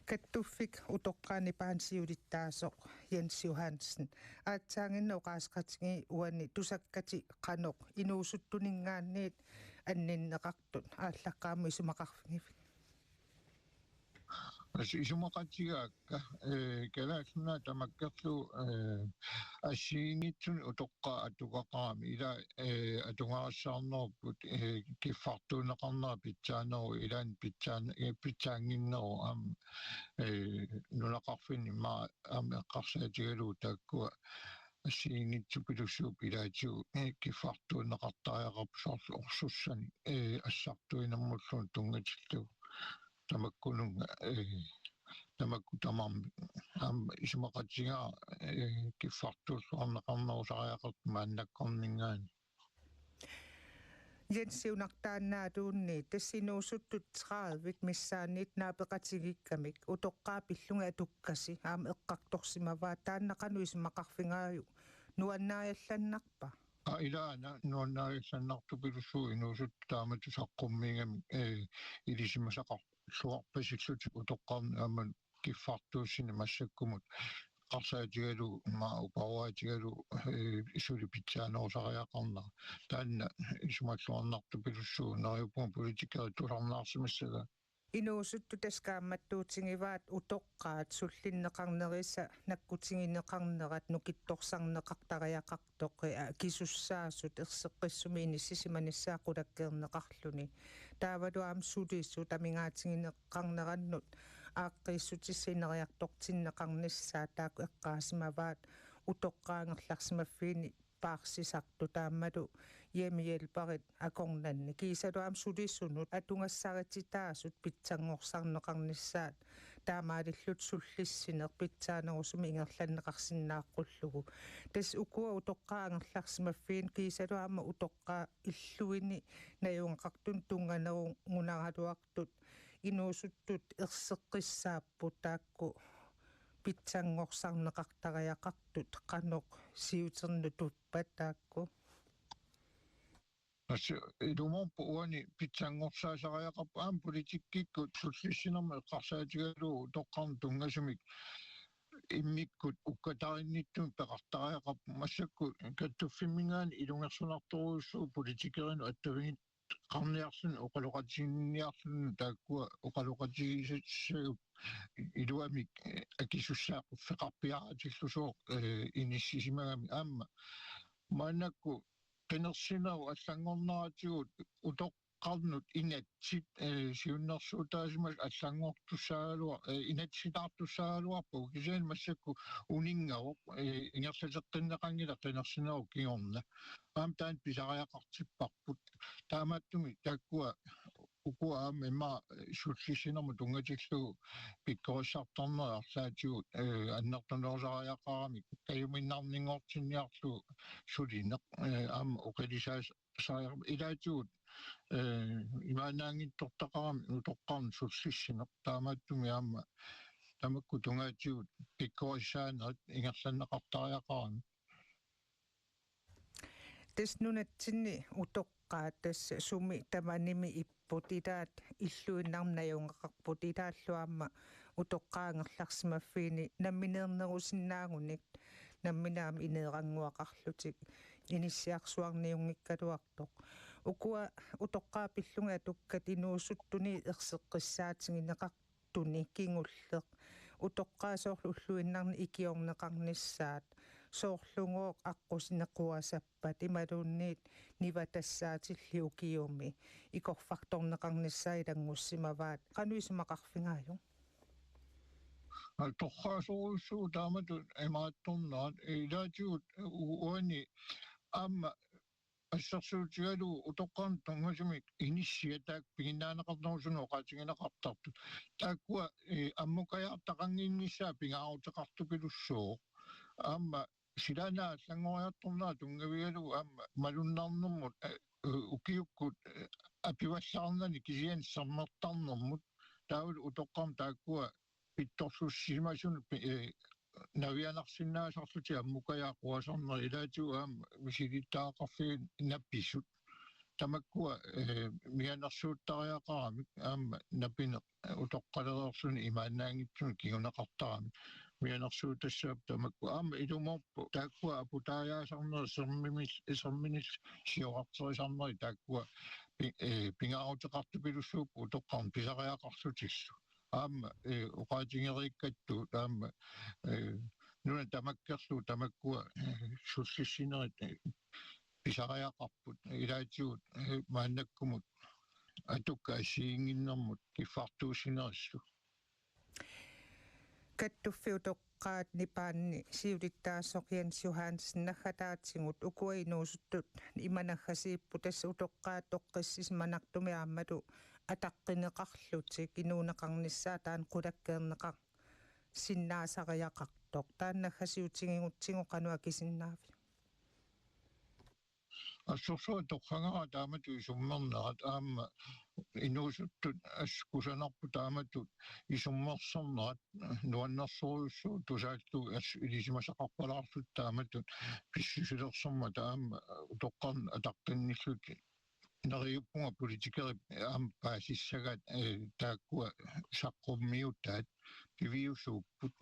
Kattuffik utoqqaat nipaani siulittaasoq Jens Johansen, aatsaaginnaq oqaaseqatigiit uani tusakkatit qanoq inuusuttuninngaanniit anninneqartut aallaqqaammut isumaqarfigivigit? Tassa isumaqatigaakka, ee, Kalaallit Nunaat tamakkerlugu, ee, assigiinngitsunik utoqqaat atugaqarami, ila, ee, atugarissaarnerupput, ee, kiffartuunneqarnera pitsaaneruvoq, ilaanni pitsaan-, ee, pitsaannginneruvoq aamma, ee, nunaqarfinni immaqa aamma eqqarsaatigalugu taakkua assigiinngitsupilussuupput ilaatigut, ee, kiffartuunneqartariaqarput, soorlu orsussanik, ee, assartuinermulluunniit tunngatillugu. Tamakkununnga, ee, tamakku tamarmik aamma isumaqatigaara, ee, kiffartuulluarneqarnerusariaqartoq maannakkorninngaanniit. Jens, siunertaannaaluunniit tassa inuusuttut tredive missaanniit naapeqatigiikkamik utoqqaat pillugit atukkasi aamma eqqartorsimavaat, taanna qanoq isumaqarfigaajuk, nuannaajallannarpa? Aa, ilaana nuannaajallannartupilussuuvoq inuusuttut taamatut saqqummiigamik, ee, ilisimasaqarluarpasillutik utoqqarnut aamma kiffartuussineq massakkumut eqqarsaatigalugu, immaqa uparuaatigalugu, ee, suli pitsaanerusariaqarnera. Taanna isumalluarnartupilussuuvoq, neriuppunga politikerit tusarnaarsimassagaat. Inuusuttut tassa kaammattuutigivaat utoqqaat sullinneqarnerisa nakkutigineqarnerat nukittorsarneqartariaqartoq, ee, akisussaasut erseqqissumik inissisimanissaat qulakkeerneqarluni. Taavalu aamma sulisut amigaatigineqarnerannut aaqqiissutissat ineriartortinneqarnissaat taakku eqqaasimavaat utoqqaat angerlarsimaffiini paarsisartut, taamalu hjemmehjælperit akornanni. Kiisalu aamma sulisunut atugassarititaasut pitsanngorsarneqarnissaat, taamaalillutik sullissineq pitsaanerusumik ingerlanneqarsinnaaqqullugu. Tassa ukua utoqqaat angerlarsimaffiini kiisalu aamma utoqqaat illuini najugaqartunut tunnganerugunaraluartut inuusuttut erseqqissaapput taakku pitsanngorsarneqartariaqartut, qanoq siuternutuppat taakku? Tassa ilumoorpoq uani pitsanngorsaarisariaqarpoq aamma politikkikkut sullissinermut eqqarsaatigalugu utoqqarnut tunngasumik immikkut ukkatarinnittut peqartariaqarpoq, massakkut kattuffimminngaanniit ilungersunartorujussuuvoq politikerinut attavigineqarniarluni oqaloqatiginninniarluni, taakkua oqaloqatigisassagutta iluamik, eh, akisussaaffeqarpiaraatillusooq, eh, inissisimagami aamma. Maannakkut qinersinerup allanngorneratigut utoqqarnut inatsit, eh, siunnersuutaasimasut allanngortussaagaluar-, eh, inatsisitaartussaagaluarpagut, kisianni massakkut uninngavoq, eh, ingerlateqqinneqanngilaq qinersinerup kingorna. Aamma taanna pisariaqartipparput. Taamaattumik taakkua Ukua aamma ima sullissinermut tunngatillugu pikkorissartarnerit arlaatigut, eh, annertunerusariaqaramik kajuminnarninngortinniarlugu sulineq, eh, aamma oqilisaas-, sariaq ilaatigut, eh, imaannaanngitsortaqarami utoqqarnut sullissineq taamaattumik aamma tamakku tungaatigut pikkorissaanerit ingerlanneqartariaqarami. Tassa nunatsinni utoqqaat tassa sumi tamanimi ipput, ilaat illuinnarmik najugaqarput, ilaallu aamma utoqqaat angerlarsimaffiini nammineernerusinnaagunik, nammineq aamma ineerannguaqarlutik inissiarsuarniunngikkaluartoq. Ukua utoqqaat pillugit atukkat inuusuttuni erseqqissaatigineqar- tuni kingulleq. Utoqqaat soorlu ulluinnarni ikiorneqarnissaat, soorlugooq aqqusinequasappat imaluunniit nivatassaatillit ukiumi ikorfartorneqarnissaat ilanngussimavaat. Qanoq isumaqarfigaajuk? Torraasorujussuuvoq taamatut imaattornerat, ilaatigut u-, uani aamma assersuutigalugu utoqqarnut tunngasumik inissiat taakku piginnaaneqarnerusunut oqaatigineqartartut. Taakkua, eh, ammukajaartaqannginnissaat pingaaruteqartupilussuuvoq. Aamma silaannaap allanngoriartornera tunngavigalugu aamma malunnarnermut, eh, ukiukkut, eh, apivallaarnani kisianni sermertarnermut. Taavalu utoqqarnut taakkua pittorsussimasunut pi-, eh, navianarsinnaasarlutik ammukajaat quasarnerit ilaatigut aamma misilittagaqarfiit napisut. Tamakkua, eh, mianersuuttariaqaramik aamma napineq, eh, utoqqalereerluni imaannaanngitsunik kinguneqartaramik. Mianersuutassaapput tamakku aamma ilumoorpoq taakkua aputaajaasarnerit sermimil-, serminillu siorarterisarnerit taakkua pi-, eh, pingaaruteqartupilussuupput utoqqarnut pisariaqarlutillu. Aamma, eh, oqaatigereerakku aamma, eh, nuna tamakkerlugu tamakkua, eh, sullissinerit, eh, pisariaqarput ilaatigut, eh, maannakkumut atukkat assigiinnginnermut kiffartuussinerillu. Kattuffiup utoqqaat nipaanni siulittaasoq Jens Johansen, naggataatigut ukua inuusuttut ima naggasiipput, tassa utoqqaat toqqissisimanartumik aammalu ataqqineqarlutik inuuneqarnissaat taanna qulakkeerneqarsinnaasariaqartoq. Taanna naggasiutigigutsigu qanoq akisinnaaviuk? Assorsuaq torragara taamatut isummernerat aamma inuusuttut assut kusanarput taamatut isummersornerat nuannersorujussuuvoq tusaallugu assut ilisimasaqarpalaarlutik taamatut pissusilersormata aamma utoqqarnut ataqqinnillutik. Neriuppunga politikerit aamma paasissagaat, eh, taakkua saqqummiutaat piviusuupput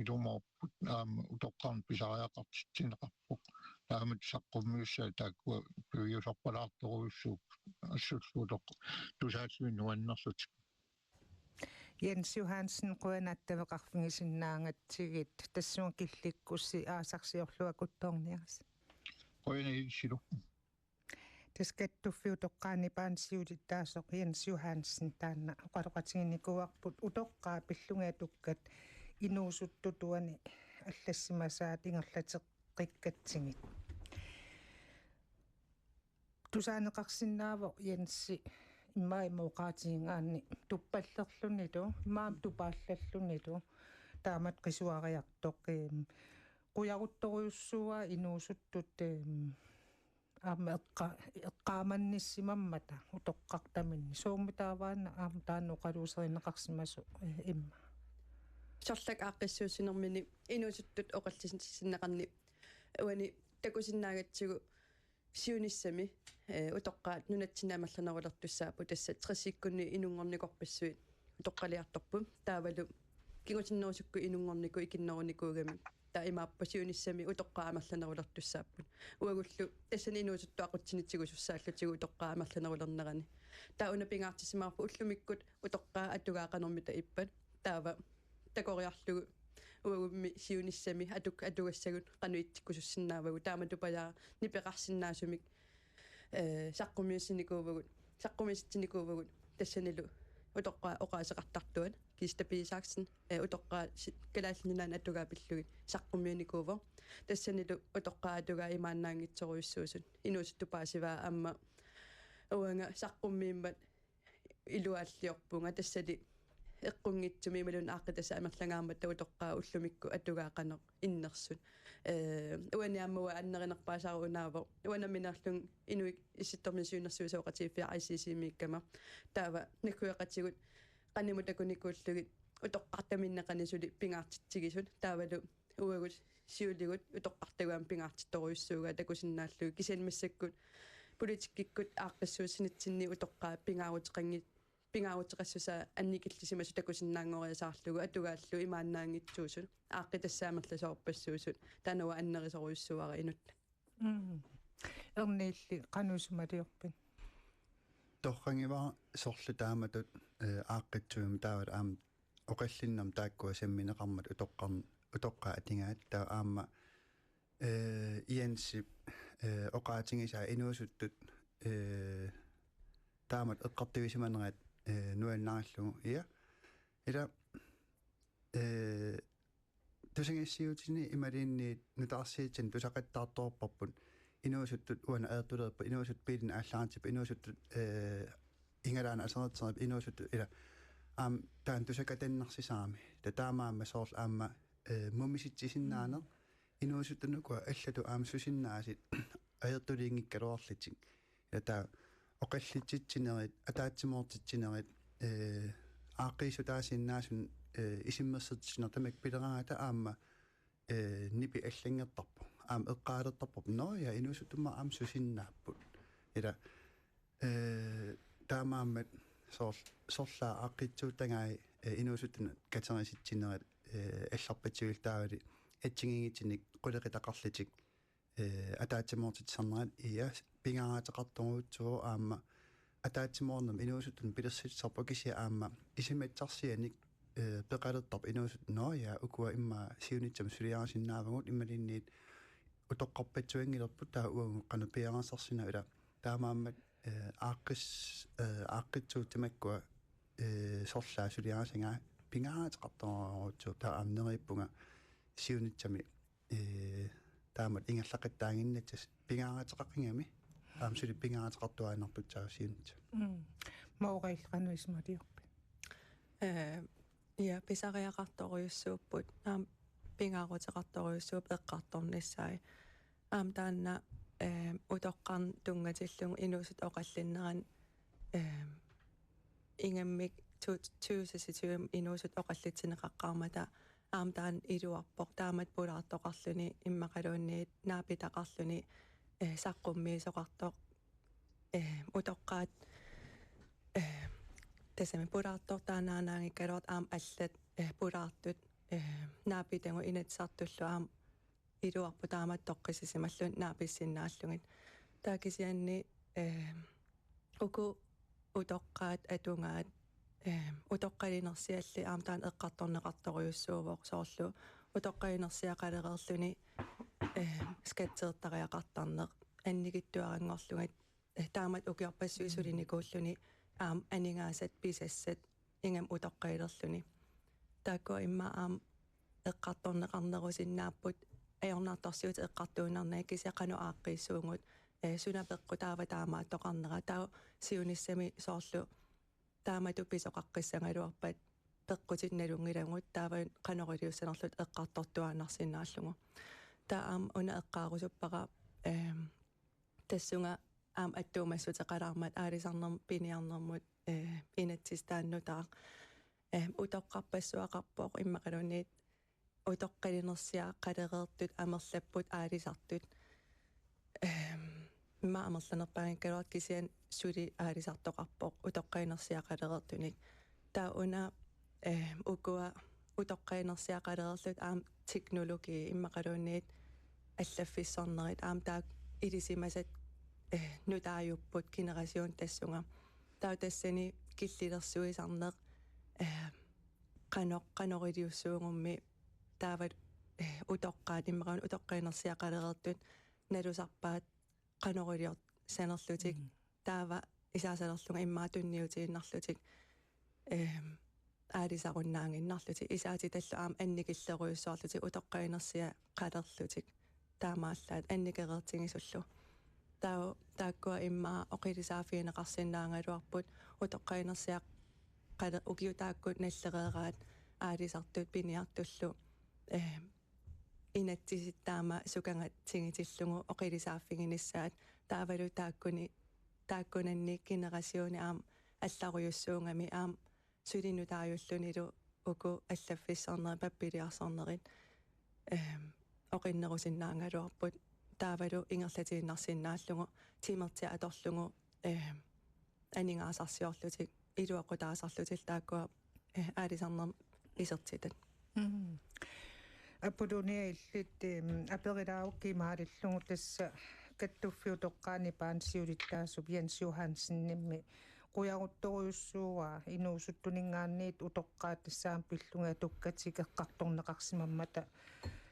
ilumoorput aamma utoqqarnut pisariaqartitsineqarpoq. Taamatut saqqummiussaat taakkua piviusorpalaartorujussuupput assullu utoq-, tusaallugit nuannerlutik. Jens Johansen, qujanaq attaveqarfigisinnaagatsigit, tassunga killikkussi aasaq siorluakuttoorniarisi. Qujanaq ilissilu. Tassa Kattuffiup utoqqaat nipaanni siulittaasoq Jens Johansen taanna oqaloqatiginikuuarput utoqqaat pillugit atukkat inuusuttut uani allassimasaat ingerlateqqikkatsigit. Tusaaneqarsinnaavoq Jensi immaqa ima oqaatigigaanni tuppallerlunilu, immaqa tupaallallunilu, taamatut qisuariartoq, em, qujaruttorujussuuaa inuusuttut, em, aamma eqqa-, eqqaamannissimammata utoqqartaminnik. Soormi taava una aamma taanna oqaluuserineqarsimasoq, eh, immaqa? Sorlak aaqqissuussinermini inuusuttut oqallisinneqarnini uani takusinnaagatsigu siunissami, eh, utoqqaat nunatsinni amerlanerulertussaapput, tassa tressikkunni inunngornikorpassuit utoqqaliartorput. Taavalu kingusinnerusukkut inunngornikut ikinnerunikuugamik. Taava imaappoq siunissami utoqqaat amerlanerulertussaapput. Uagullu tassani inuusuttut aqutsinit tigusussaallutigit utoqqaat amerlanerulernerani. Taava una pingaartissimavarput ullumikkut utoqqaat atugaat qanormita ippat. Taava takoriarlugu uagummi siunissami atuk-, atugassagut qanoq itsikkusussinnaavagut. Taamatupajaaq nipeqarsinnaasumik, eh, saqqummiussinikuuvugut, saqqummiussitsinikuuvugut tassanilu utoqqaat oqaaseqartartuat, Kista B. Isaksen, eh, utoqqaat si-, Kalaallit Nunaanni atugaat pillugit saqqummiunikuuvoq. Tassanilu utoqqaat atugaat imaannaanngitsorujussuusut inuusuttut paasivaat aamma uanga saqqummiimmat iluaalliorpunga tassali eqqunngitsumik imaluunniit aaqqitassat amerlangaarmata utoqqaat ullumikkut atugaat qanoq innersut. Ee, uani aamma uanga annerinerpaasara unaavoq. Uanga nammineerlunga Inuit Issittormiut Siunnersuisoqatigiiffiat I C C-miikkama. Taava nakkueqatigut qanimut takunikuullugit utoqqartaminneq qanoq suli pingaartitsigisut. Taavalu uagut siuligut utoqqartagut aamma pingaartittorujussuugaat takusinnaallugu kisianni massakkut politikkikkut aaqqissuussinitsinni utoqqaat pingaaruteqanngit pingaaruteqassusaa annikillisimasut takusinnaanngoriasaarlugu atugaallu imaannaanngitsuusut aaqqitassat amerlasoorpassuusut taanna uanga annerisorujussuuara inuttut. Mm. Erniilli qanoq isumaliorpit? Torragivara sorleq taamatut, eh, aaqqissuummat taavalu aamma oqallinnermut taakkua sammineqarmata utoqqarn-, utoqqaat atugaat taava aamma, eh, Jensip, eh, oqaatigisaa inuusuttut, eh, taamatut eqqartuisimanerat, eh, nuannarillugu. Ja. Ila, eh, tusagassiuutini imaluunniit nutaarsiuutini tusaqattaartoqarparput inuusuttut uani ajortulerput inuusuttut biilinik aallartippaat inuusuttut, eh, igalaannaq aserorterput inuusuttut ila aamma taanna tusakatannarsisaami. Ta-, taamaammat soorlu aamma, eh, mumisitsisinnaaneq inuusuttunut ukua allatut aamma susinnaasut ajortuliinngikkaluarlutik. Ila taava oqallitsitsinerit, ataatsimoortitsinerit, eh, aaqqiissutaasinnaasunut, eh, isummersortitsineq tamakku pileraangata aamma, eh, nipi allanngortarpoq. Aamma eqqaalertarpoq. Nå ja, inuusuttummi aamma susinnaapput. Ila, eh, taamaammat soor-, sorlaat aaqqissuuttagai, eh, inuusuttunut katerisitsinerit, eh, allarpassuillu taavalu assigiinngitsunik qulequtaqarlutik, eh, ataatsimoortitsisarnerat ja pingaaruteqartorujussuuvoq aamma ataatsimoornermi inuusuttunut pilersitsisarpoq kisianni aamma isumassarsianik, eh, peqalertarpoq inuusuttut nå ja ukua immaqa siunissami suliarisinnaavagut imaluunniit utoqqarpassuanngillerput taava uagut qanoq piareersarsinnaava ila taamaammat, eh, aaqqis-, eh, aaqqissuuttut tamakkua, eh, sorlaat suliarisagai pingaaruteqartorujussuupput taava aamma neriuppunga siunissami eh, taamatut ingerlaqattaaginnassasut pingaaruteqaqigami. Aamma suli pingaaruteqartuaannartussaavugut siunissami. Mm. Mauriil qanoq isumaliorpit? Eh, ja, pisariaqartorujussuupput. Aamma pingaaruteqartorujussuupput eqqartornissaat. Aamma taanna, eh, utoqqarnut tunngatillugu inuusuttut oqallinneranni, eh, ingammik tu-, tyve seksogtyve inuusuttut oqallitsineqaqqaarmata aamma taanna iluarpoq taamatut pulaartoqarluni immaqaluunniit naapitaqarluni, eh, saqqummiisoqartoq, eh, utoqqaat, eh, tassami pulaartoq taannaannaanngikkaluartoq aamma allat, eh, pulaartut, eh, naapitagut Inatsisartullu aamma iluarpoq taamatut toqqissisimallutik naapissinnaallugit. Taava kisianni, eh, uku utoqqaat atugaat, eh, utoqqalinersiallit aamma taanna eqqartorneqartorujussuuvoq soorlu utoqqalinersiaqalereerluni, eh, skatsertariaqartarneq annikitsuaranngorlugit, eh, taamatut ukiorpassuit sulinikuulluni aamma aningaasat pisassat ingammik utoqqalilerluni. Taakkua immaqa aamma eqqartorneqarnerusinnaapput ajornartorsiutit eqqartuinnarnagit kisianni qanoq aaqqiissuugut, eh, suna peqqutaava taamaattoqarnera. Taava siunissami soorlu taamatut pisoqaqqissagaluarpat peqqutit nalunngilagut taava qanoq iliussanerluta eqqartortuaannarsinnaallugu. Taava aamma una eqqaarusuppara, ehm, tassunga aamma attuumassuteqalaarmat aalisarnermut piniarnermut, eh, inatsistaannutaaq. Eh, utoqqarpassuaqarpoq immaqaluunniit utoqqalinersiaqalereertut amerlapput aalisartut. Eh, immaqa amerlanerpaanngikkaluartoq kisianni suli aalisartoqarpoq utoqqalinersiaqalereertunik. Taava una, eh, ukua utoqqalinersiaqalereerlutik aamma teknologi immaqaluunniit allaffissornerit aamma taakku ilisimasat, eh, nutaajupput generationit tassunga. Taava tassani killilersuisarneq, eh, qanoq, qanoq iliussuugummi taava, eh, utoqqaat immaqaluunniit utoqqalinersiaqalereertut nalusarpaat qanoq iliorsanerlutik. Mm. Taava isaasalerlunga immaqa tunniutiinnarlutik, ehm, aalisarunnaaginnarlutik. Isaatitallu aamma annikillerujussuarlutik utoqqalinersiaqalerlutik. Taamaallaat annikereertigisullu. Taava taakkua immaqa oqilisaaffigineqarsinnaagaluarput utoqqalinersiaq qale-, ukiut taakku nallereeraat aalisartut piniartullu, eh, inatsisit taama sukangatsigitillugu oqilisaaffiginissaat taavalu taakkuni-, taakkunanni generationi aamma allarujussuugami aamma suli nutaajullunilu uku allaffissarnerit pappiliarsarnerit, ehm, oqinnerusinnaagaluarput taavalu ingerlatiinnarsinnaallugu timertiat atorlugu, ehm, aningaasarsiorlutik iluaqutaasarlutik taakkua, eh, aalisarnermut isertitat. Mm. Apollonia, illit, ehm, aperilaarukku maalillugu tassa Kattuffiup utoqqaani paansiulittaasup Jens Johansenimmi qujaruttorujussuuara inuusuttuninngaanniit utoqqaat tassaapput pillugit atukkatik eqqartorneqarsimammata.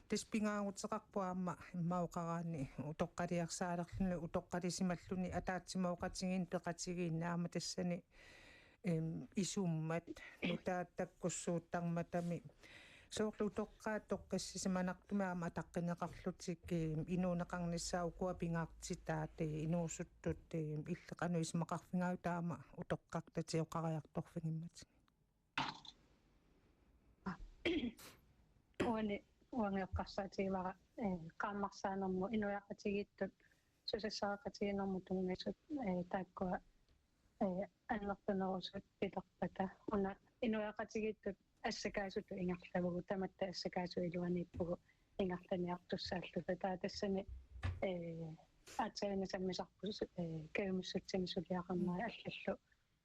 Tassa pingaaruteqarpoq aamma immaqa oqaraanni utoqqaliarsaalernini utoqqalisimalluni ataatsimooqatigiinni peqatigiinni aamma tassani, em, isummat nutaat takkussuuttarmatami. Soorlu utoqqaat toqqissisimanartumik aamma ataqqineqarlutik, em, inuuneqarnissaat ukua pingaartitaat, eh, inuusuttut, em, illit qanoq isumaqarfigaajuk taama utoqqartatik oqariartorfigimmatigit? Uani uanga eqqarsaatigivara, eh, qaammarsaanermut inuiaqatigiittut susassaqaqatigiinnermut tunngasut, eh, taakkua, eh, annertunerusut pilerpata. Una inuiaqatigiittut assakaasutut ingerlavugut, tamatta assakaasut iluaniippugut ingerlaniartussaalluta. Taava tassani, eh, aatsaannguaq sammisarput, eh, kajumissutsimik suliaqarnera allallu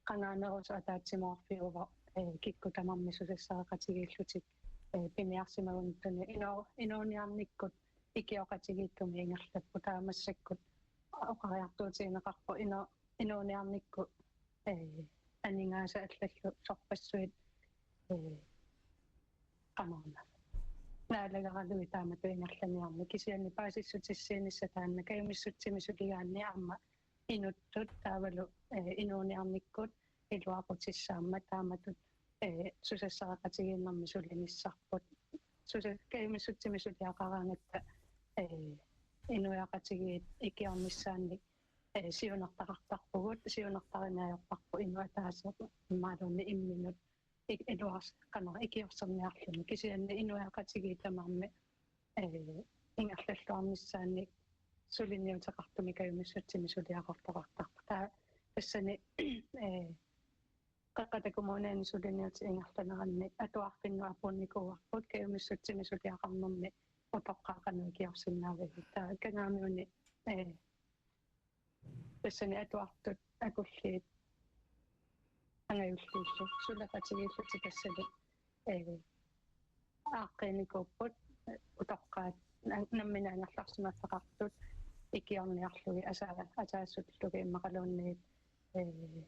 qangaanerusoq ataatsimoorfiuvoq, eh, kikkut tamarmik susassaqaqatigiillutik, eh, piniarsimagunartuni inuu-, inuuniarnikkut ikioqatigiittumik ingerlapput. Taava massakkut oqariartuutigineqarpoq inu-, inuuniarnikkut, eh, aningaasat allallu sorpassuit, eh, qanorna, naalagaralugit taamatut ingerlaniarneq, kisianni paasissutissiinissaq taanna kajumissutsimik suliaanni aamma inuttut taavalu, eh, inuuniarnikkut iluaqutissaammat taamatut, eh, susassaqaqatigiinnermi sulinissarput. Susa-, kajumissutsimik suliaqaraangatta, eh, inuiaqatigiit ikiornissaannik, eh, siunertaqartarpugut, siunertarineq ajorparput inuk ataaseq imaluunniit imminut ik-, iluars-, qanoq ikiorserniarluni. Kisianni inuiaqatigiit tamarmik, eh, ingerlalluarnissaannik suliniuteqartumik kajumissutsimik suliaqartoqartarput. Taava tassani, eh, Qeqqata Kommuniani suliniutit ingerlaneranni atuarfinnut apuunnikuuarput kajumissutsimik suliaqarnermi utoqqaat qanoq ikiorsinnaavigit. Taava Kangaamiuni, eh, tassani atuartut akulliit angajulliillu suleqatigiillutik tassani, eh, aaqqiinikuupput, eh, utoqqaat nam-, nammineq angerlarsimaffeqartut ikiorniarlugit asa-, asaassutillugit immaqaluunniit, eh,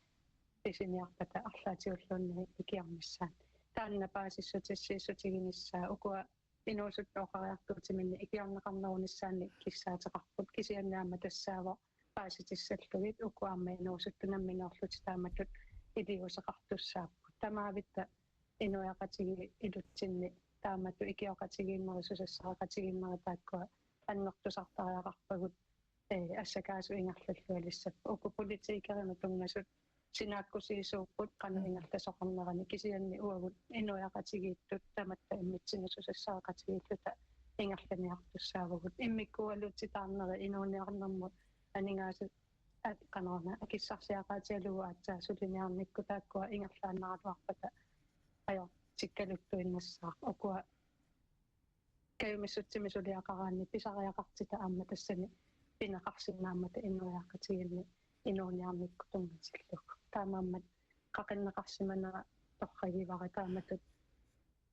pisiniarpata arlaatigulluunniit ikiornissaat. Taanna paasissutissiissutiginissaa ukua inuusuttut oqariartuutiminnik ikiorneqarnerunissaannik kissaateqarput, kisianni aamma tassaavoq paasitissallugit uku aamma inuusuttut nammineerlutik taamatut iliuuseqartussaapput. Tamaavitta inuiaqatigiit ilutsinni taamatut ikioqatigiinnerit susassaqaqatigiinnerit taakkua annertusartariaqarpagut, eh, assakaasut ingerlallualissapput. Uku politikerinut tunngasut sinaakkusiisuupput qanoq, mm, ingerlasoqarnerani, kisianni uagut inuiaqatigiittut tamatta immitsinnut susassaqaqatigiilluta ingerlaniartussaavugut. Immikkuugalutsitaarnerit inuuniarnermut aningaasat at-, qanoruna akissarsiaqaatigalugu aatsaat suliniarnikkut taakkua ingerlaannaraluarpata ajortikkaluttuinnassaaq. Ukua kajumissutsimik suliaqaraanni pisariaqartita aamma tassani pineqarsinnaammata inuiaqatigiinni inuuniarnikkut tunngatillugu. Taamaammat qaqinneqarsimanera torragivara taamatut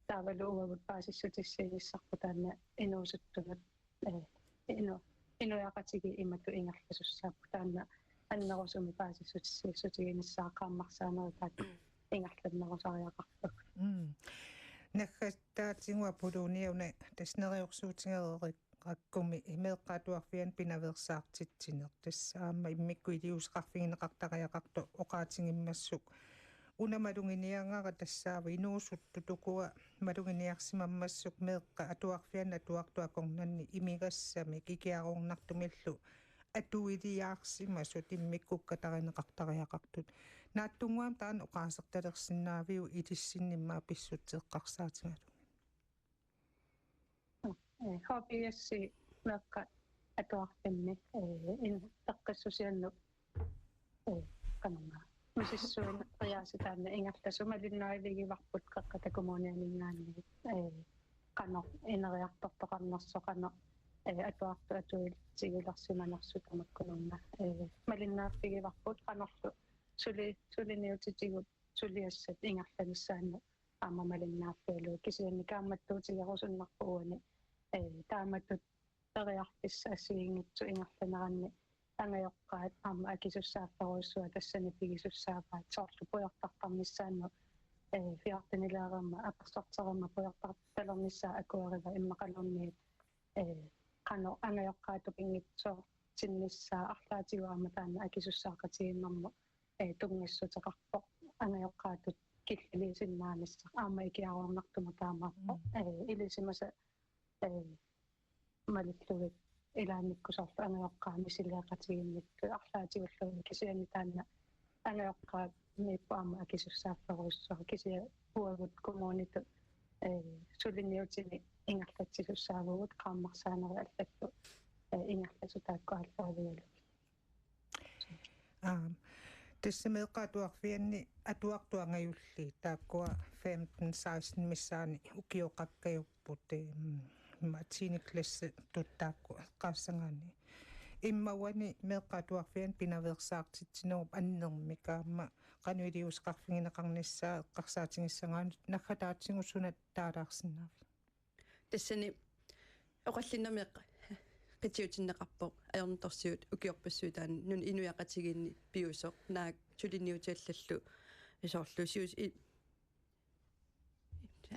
taavalu uagut paasissutissiinissarput taanna inuusuttunut, eh, inu-, inuiaqatigiit imatut ingerlasussaapput taanna annerusumik paasissutissiissutiginissaa qaammarsaanerit taakku ingerlannerusariaqarpagut. Mm. Naggataa- Taatigut Apollonia una tassa neriorsuutigereerakkumi meeqqat atuarfianni pinaveersaartitsineq. Tassa aamma immikkut iliuuseqarfigineqartariaqartoq oqaatigimmassuk. Una maluginiagara tassaavoq inuusuttut ukua maluginiarsimammassuk meeqqat atuarfianni atuartut akornanni imigassamik ikiaroornartumillu atuiliarsimasut immikkut kattarineqartariaqartut. Naatsunnguamik taanna oqaasertalersinnaaviuk ilissinnut immaqa pissutsit eqqarsaatigalugit? Eh, H B S-i meeqqat atuarfinni, eh, in-, peqqissusiannut, eh, qanormaa. Misissuineq qiaasitaanna ingerlasut malinnaavigivarput Qeqqata Kommunianinngaanniit, eh, qanoq ineriartortoqarnersoq, qanoq, eh, atuartut atuutigilersimanersut tamakkununnga. Eh, malinnaaffigivarput qanorlu suli-, suliniutitigut suliassat ingerlanissaannut aamma malinnaaffigalugu kisianni kaammattuutigerusunnarpoq uani, eh, taamatut periarfissat assigiinngitsut ingerlaneranni angajoqqaat aamma akisussaafferujussuaq tassani pigisussaavaat soorlu pujortartarnissaannut, eh, fjortenileerama apersorterama pujortartalernissaa akueriga immaqaluunniit, eh, qanoq angajoqqaat tupinngitsiartinnissaa arlaatigut aamma taanna akisussaaqatigiinnermut, eh, tunngassuteqarpoq angajoqqaatut killiliisinnaanissaq aamma ikiaroornartumik taamaappoq. Mm. Eh, ilisimasat, eh, malillugit ilaannikkut soorlu angajoqqaat misiliaqatigiinnikkut arlaatigulluunniit kisianni taanna angajoqqaamiippoq aamma akisussaafferujussuaq kisianni uagut kommunitut, eh, suliniutini ingerlatsisussaavugut qaammarsaanerit allallu, eh, ingerlasut taakku aallaavigalugit. Aam. Tassa meeqqat atuarfianni atuartut angajulliit taakkua femten seksten missaani ukioqakkajupput, ehm, immaqa tiende klassitut taakku eqqaassagaanni. Immaqa uani meeqqat atuarfianni pinaveersaartitsinerup annermik aamma qanoq iliuuseqarfigineqarnissaa eqqarsaatigissagaanni naggataatigut suna taalaarsinnaavit? Tassani oqallinnermi qitiutinneqarpoq ajornartorsiut ukiorpassuit taanna nunap inuiaqatigiinni piusoq naak suliniutit allallu soorlu sius-, i-,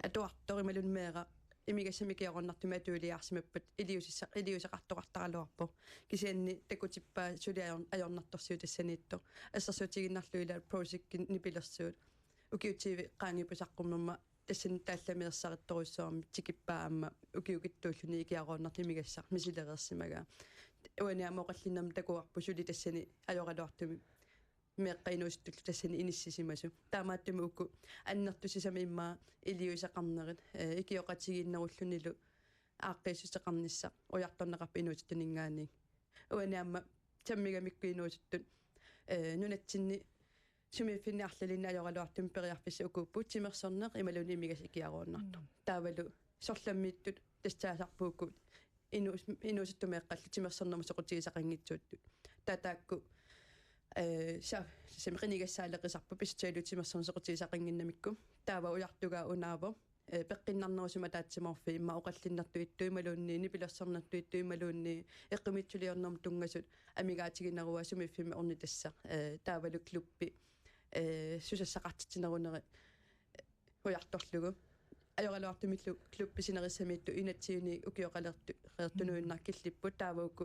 atuartoq imaluunniit meeraq imigassamik ikiaroornartumik atuiliarsimappat iliuusissa-, iliuuseqartoqartaraluarpoq. Kisianni takutippaa suli ajor-, ajornartorsiut tassaniittoq. Assersuutigiinnarlugu ilaat projektit nipilersuut. Ukiut tyve qaangiupput saqqummermat tassani taallameersarittorujussuarmik tikippaa aamma ukiukittuulluni ikiaroornartoq imigassaq misilereersimagaa. Uani aamma oqallinnermi takuarput suli tassani ajoraluartumik meeqqat inuusuttullu tassani inissisimasut. Taamaattumik uku annertusisamik immaqa iliuuseqarnerit, eh, ikioqatigiinnerullunilu aaqqiissuseqarnissaq ujartorneqarpoq inuusuttuninngaanniit. Uani aamma sammigamikku inuusuttut, eh, nunatsinni sumiiffinni arlalinni ajoraluartumik periarfissat ukuupput timersorneq imaluunniit imigassaq ikiaroornartoq. Mm. Taavalu sorlammiittut tassaasarput uku inuus-, inuusuttut meeqqallu timersornermut soqutigisaqanngitsuuttut. Taava taakku, eh, sa-, sami qinigassaaleqisarput pissutigalugu timersorneq soqutigisaqannginnamikku. Taava ujartugaa unaavoq, eh, peqqinnarnerusumik ataatsimoorfiit immaqa oqallinnertut ittut imaluunniit nipilersornertut ittut imaluunniit eqqumiitsuliornermut tunngasut amigaatigineruaat sumiiffimmi ornitassaq, eh, taavalu klubbi, eh, susassaqartitsinerunerit, eh, ujartorlugu. Ajoraluartumillu klubbi sinerissamiittut enogtyve ukioqaleertu-, -reertunuinnaq killipput taava uku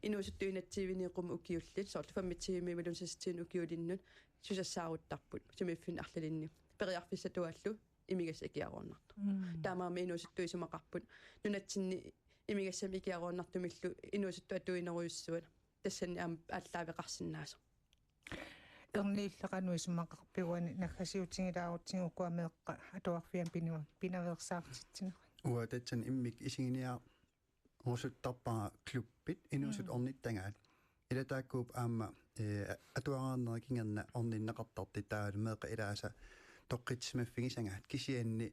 inuusuttut enogtyve-ni qummut ukiullit, soorlu femogtyve-mi imaluunniit seksogtyve-ni ukiulinnut susassaaruttarput sumiiffinni arlalinni. Periarfissatuaallu imigassaq ikiaroornartoq. Mm. Taamaammat inuusuttut isumaqarput nunatsinni imigassamik ikiaroornartumillu inuusuttut atuinerujussuat tassani aamma aallaaveqarsinnaasoq. Erniillu qanoq isumaqarpiuk uani naggasiutigilaarutsigu ukua meeqqat atuarfianni pina-, pinaveersaartitsinerat? Uanga tassani immikkut isiginiarusuttarpara klubbit inuusuttut Mm. ornittagaat. Ila taakkuupput aamma, eh, atuareernerit kingorna orninneqartartut taavalu meeqqat ilaasa toqqissisimaffigisagaat. Kisianni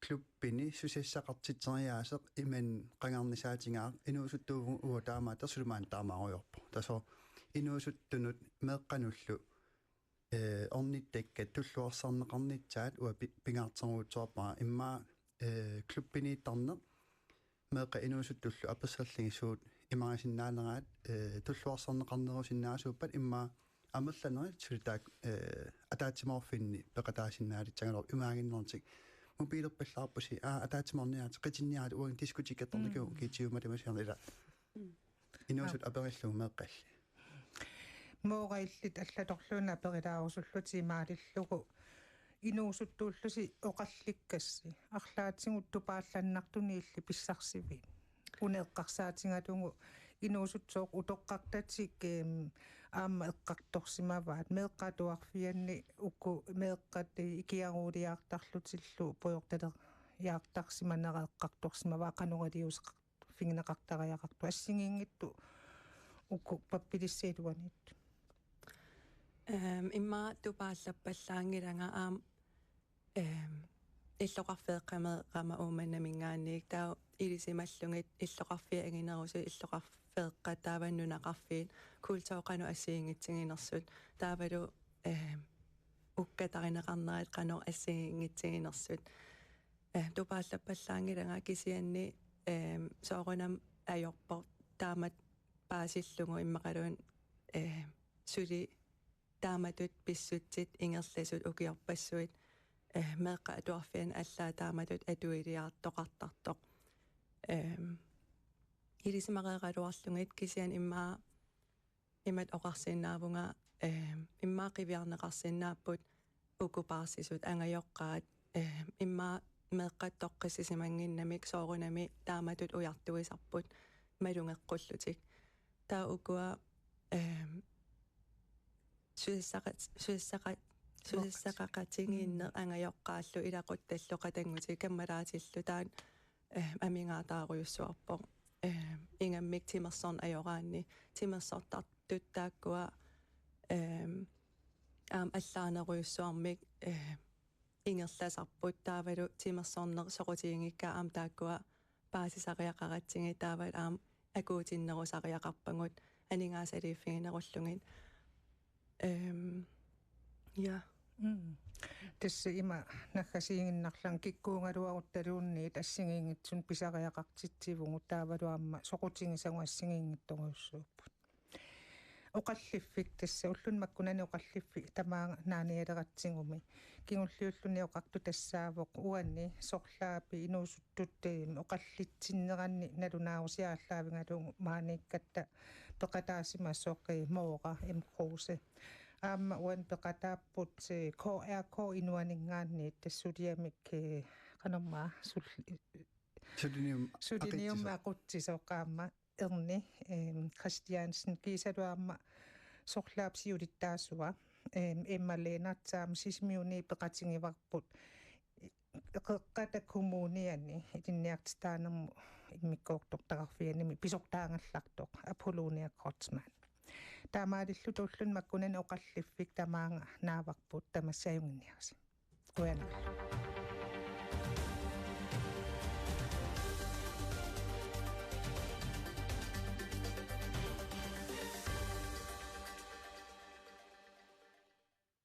klubbini susassaqartitseriaaseq imannak qangarnisaatigaaq inuusuttuuvugut uagut taamaattoq suli maanna taamaarujoorpoq. Tassa inuusuttunut meeqqanullu, eh, ornittakkat tulluarsarneqarnissaat uanga pi-, pingaartitsiuarpara immaqa, eh, klubbiniittarneq meeqqat inuusuttullu apersorlugit suut imarisinnaaneraat, eh, tulluarsarneqarnerusinnaasuuppat immaqa amerlanerit suli taakku, eh, ataatsimoorfinni peqataasinnaalissagaluarput imaaginnertik. Mobilerpallaarpusi, aa, ataatsimoorniaritsi, qitinniaritsi, uanga diskotekkertarnikuuvoq, Mm. kiitiummat tamasiorna ila. Mm. Inuusuttut Aap. aperillugu meeqqalli. Mooqa illit allatorluunniit aperilaarusullutit imaalillugu. Inuusuttuullusi oqallikkassi. Arlaatigut tupaallannartuni illit pissarsivit? Una eqqarsaatigalugu inuusuttut utoqqartatik, eem, aamma eqqartorsimavaat. Meeqqat atuarfianni uku meeqqat ikiaruuliartarlutillu pujortaleriartarsimanera eqqartorsimavaat qanoq iliuuseqarfigineqartariaqartoq assigiinngitsut uku pappilissat iluaniittut. Ehm, immaqa tupaallappallaanngilanga aamma, ehm, illoqarfeeqqameeqqama Uummannaminngaanniit taava ilisimallugit illoqarfiit anginerusut illoqarfeeqqat taava nunaqarfiit kulturit qanoq assigiinngitsiginersut taavalu, ehm, ukkatarineqarnerat qanoq assigiinngitsiginersut. Eh, tupaallappallaanngilanga kisianni, ehm, soorunami ajorpoq taamatut paasillugu immaqaluunniit, ehm, suli taamatut pissutsit ingerlasut ukiorpassuit, eh, meeqqat atuarfianni allaat taamatut atuiliartoqartartoq. Ehm, ilisimareeraluarlugit kisianni immaqa imatut oqarsinnaavunga, ehm, immaqa qiviarneqarsinnaapput uku paarsisut angajoqqaat, ehm, immaqa meeqqat toqqissisimannginnamik soorunami taamatut ujartuisarput malugeqqullutik. Taava ukua, ehm, susassaqat-, susassaqa-, susassaqaqatigiinneq angajoqqaallu ilaquttallu qatanngutit kammalaatillu taanna, eh, amigaataarujussuarpoq. Eh, ingammik timersorneq ajoraanni timersortartut taakkua, ehm, aamma allaanerujussuarmik, eh, ingerlasarput taavalu timersorneq soqutigigikkaat aamma taakkua paasisariaqaratsigit taavalu aamma akuutinnerusariaqarpagut aningaasaliiffiginerullugit. Ehm, ja. Mm. Tassa ima naggasiiginnarlanga kikkuugaluaruttaluunniit assigiinngitsunik pisariaqartitsivugut taavalu aamma soqutigisagut assigiinngitsorujussuupput. Oqalliffik tassa ulluni makkunani oqalliffik tamaanga naanialeratsigumi. Kingulliulluni oqartoq tassaavoq uani sorlaapi inuusuttut, eh, oqallitsinneranni nalunaarusiaq aallaavigalugu maaniikkatta peqataasimasoq, eh, Moora M. Kruse. Aamma uani peqataapput, eh, K R K Inuaninngaanniit tassa suliamik, eh, qanormaa sul-, Sulinium-, suliniummi aqutsisoq. Aqutsisoq aamma Erni, ehm, Christiansen kiisalu aamma sorlaap siulittaasua, ehm, Emma Lennert aamma Sisimiuni peqatigivarput. Qeqqata Kommuniani ilinniartitaanermut immikkoortortaqarfianimi pisortaagallartoq Apolonia Kreutzmann. Taamaalilluta ulluni makkunani oqalliffik tamaanga naavarput tamassi ajunnginniarisi. Qujanaq.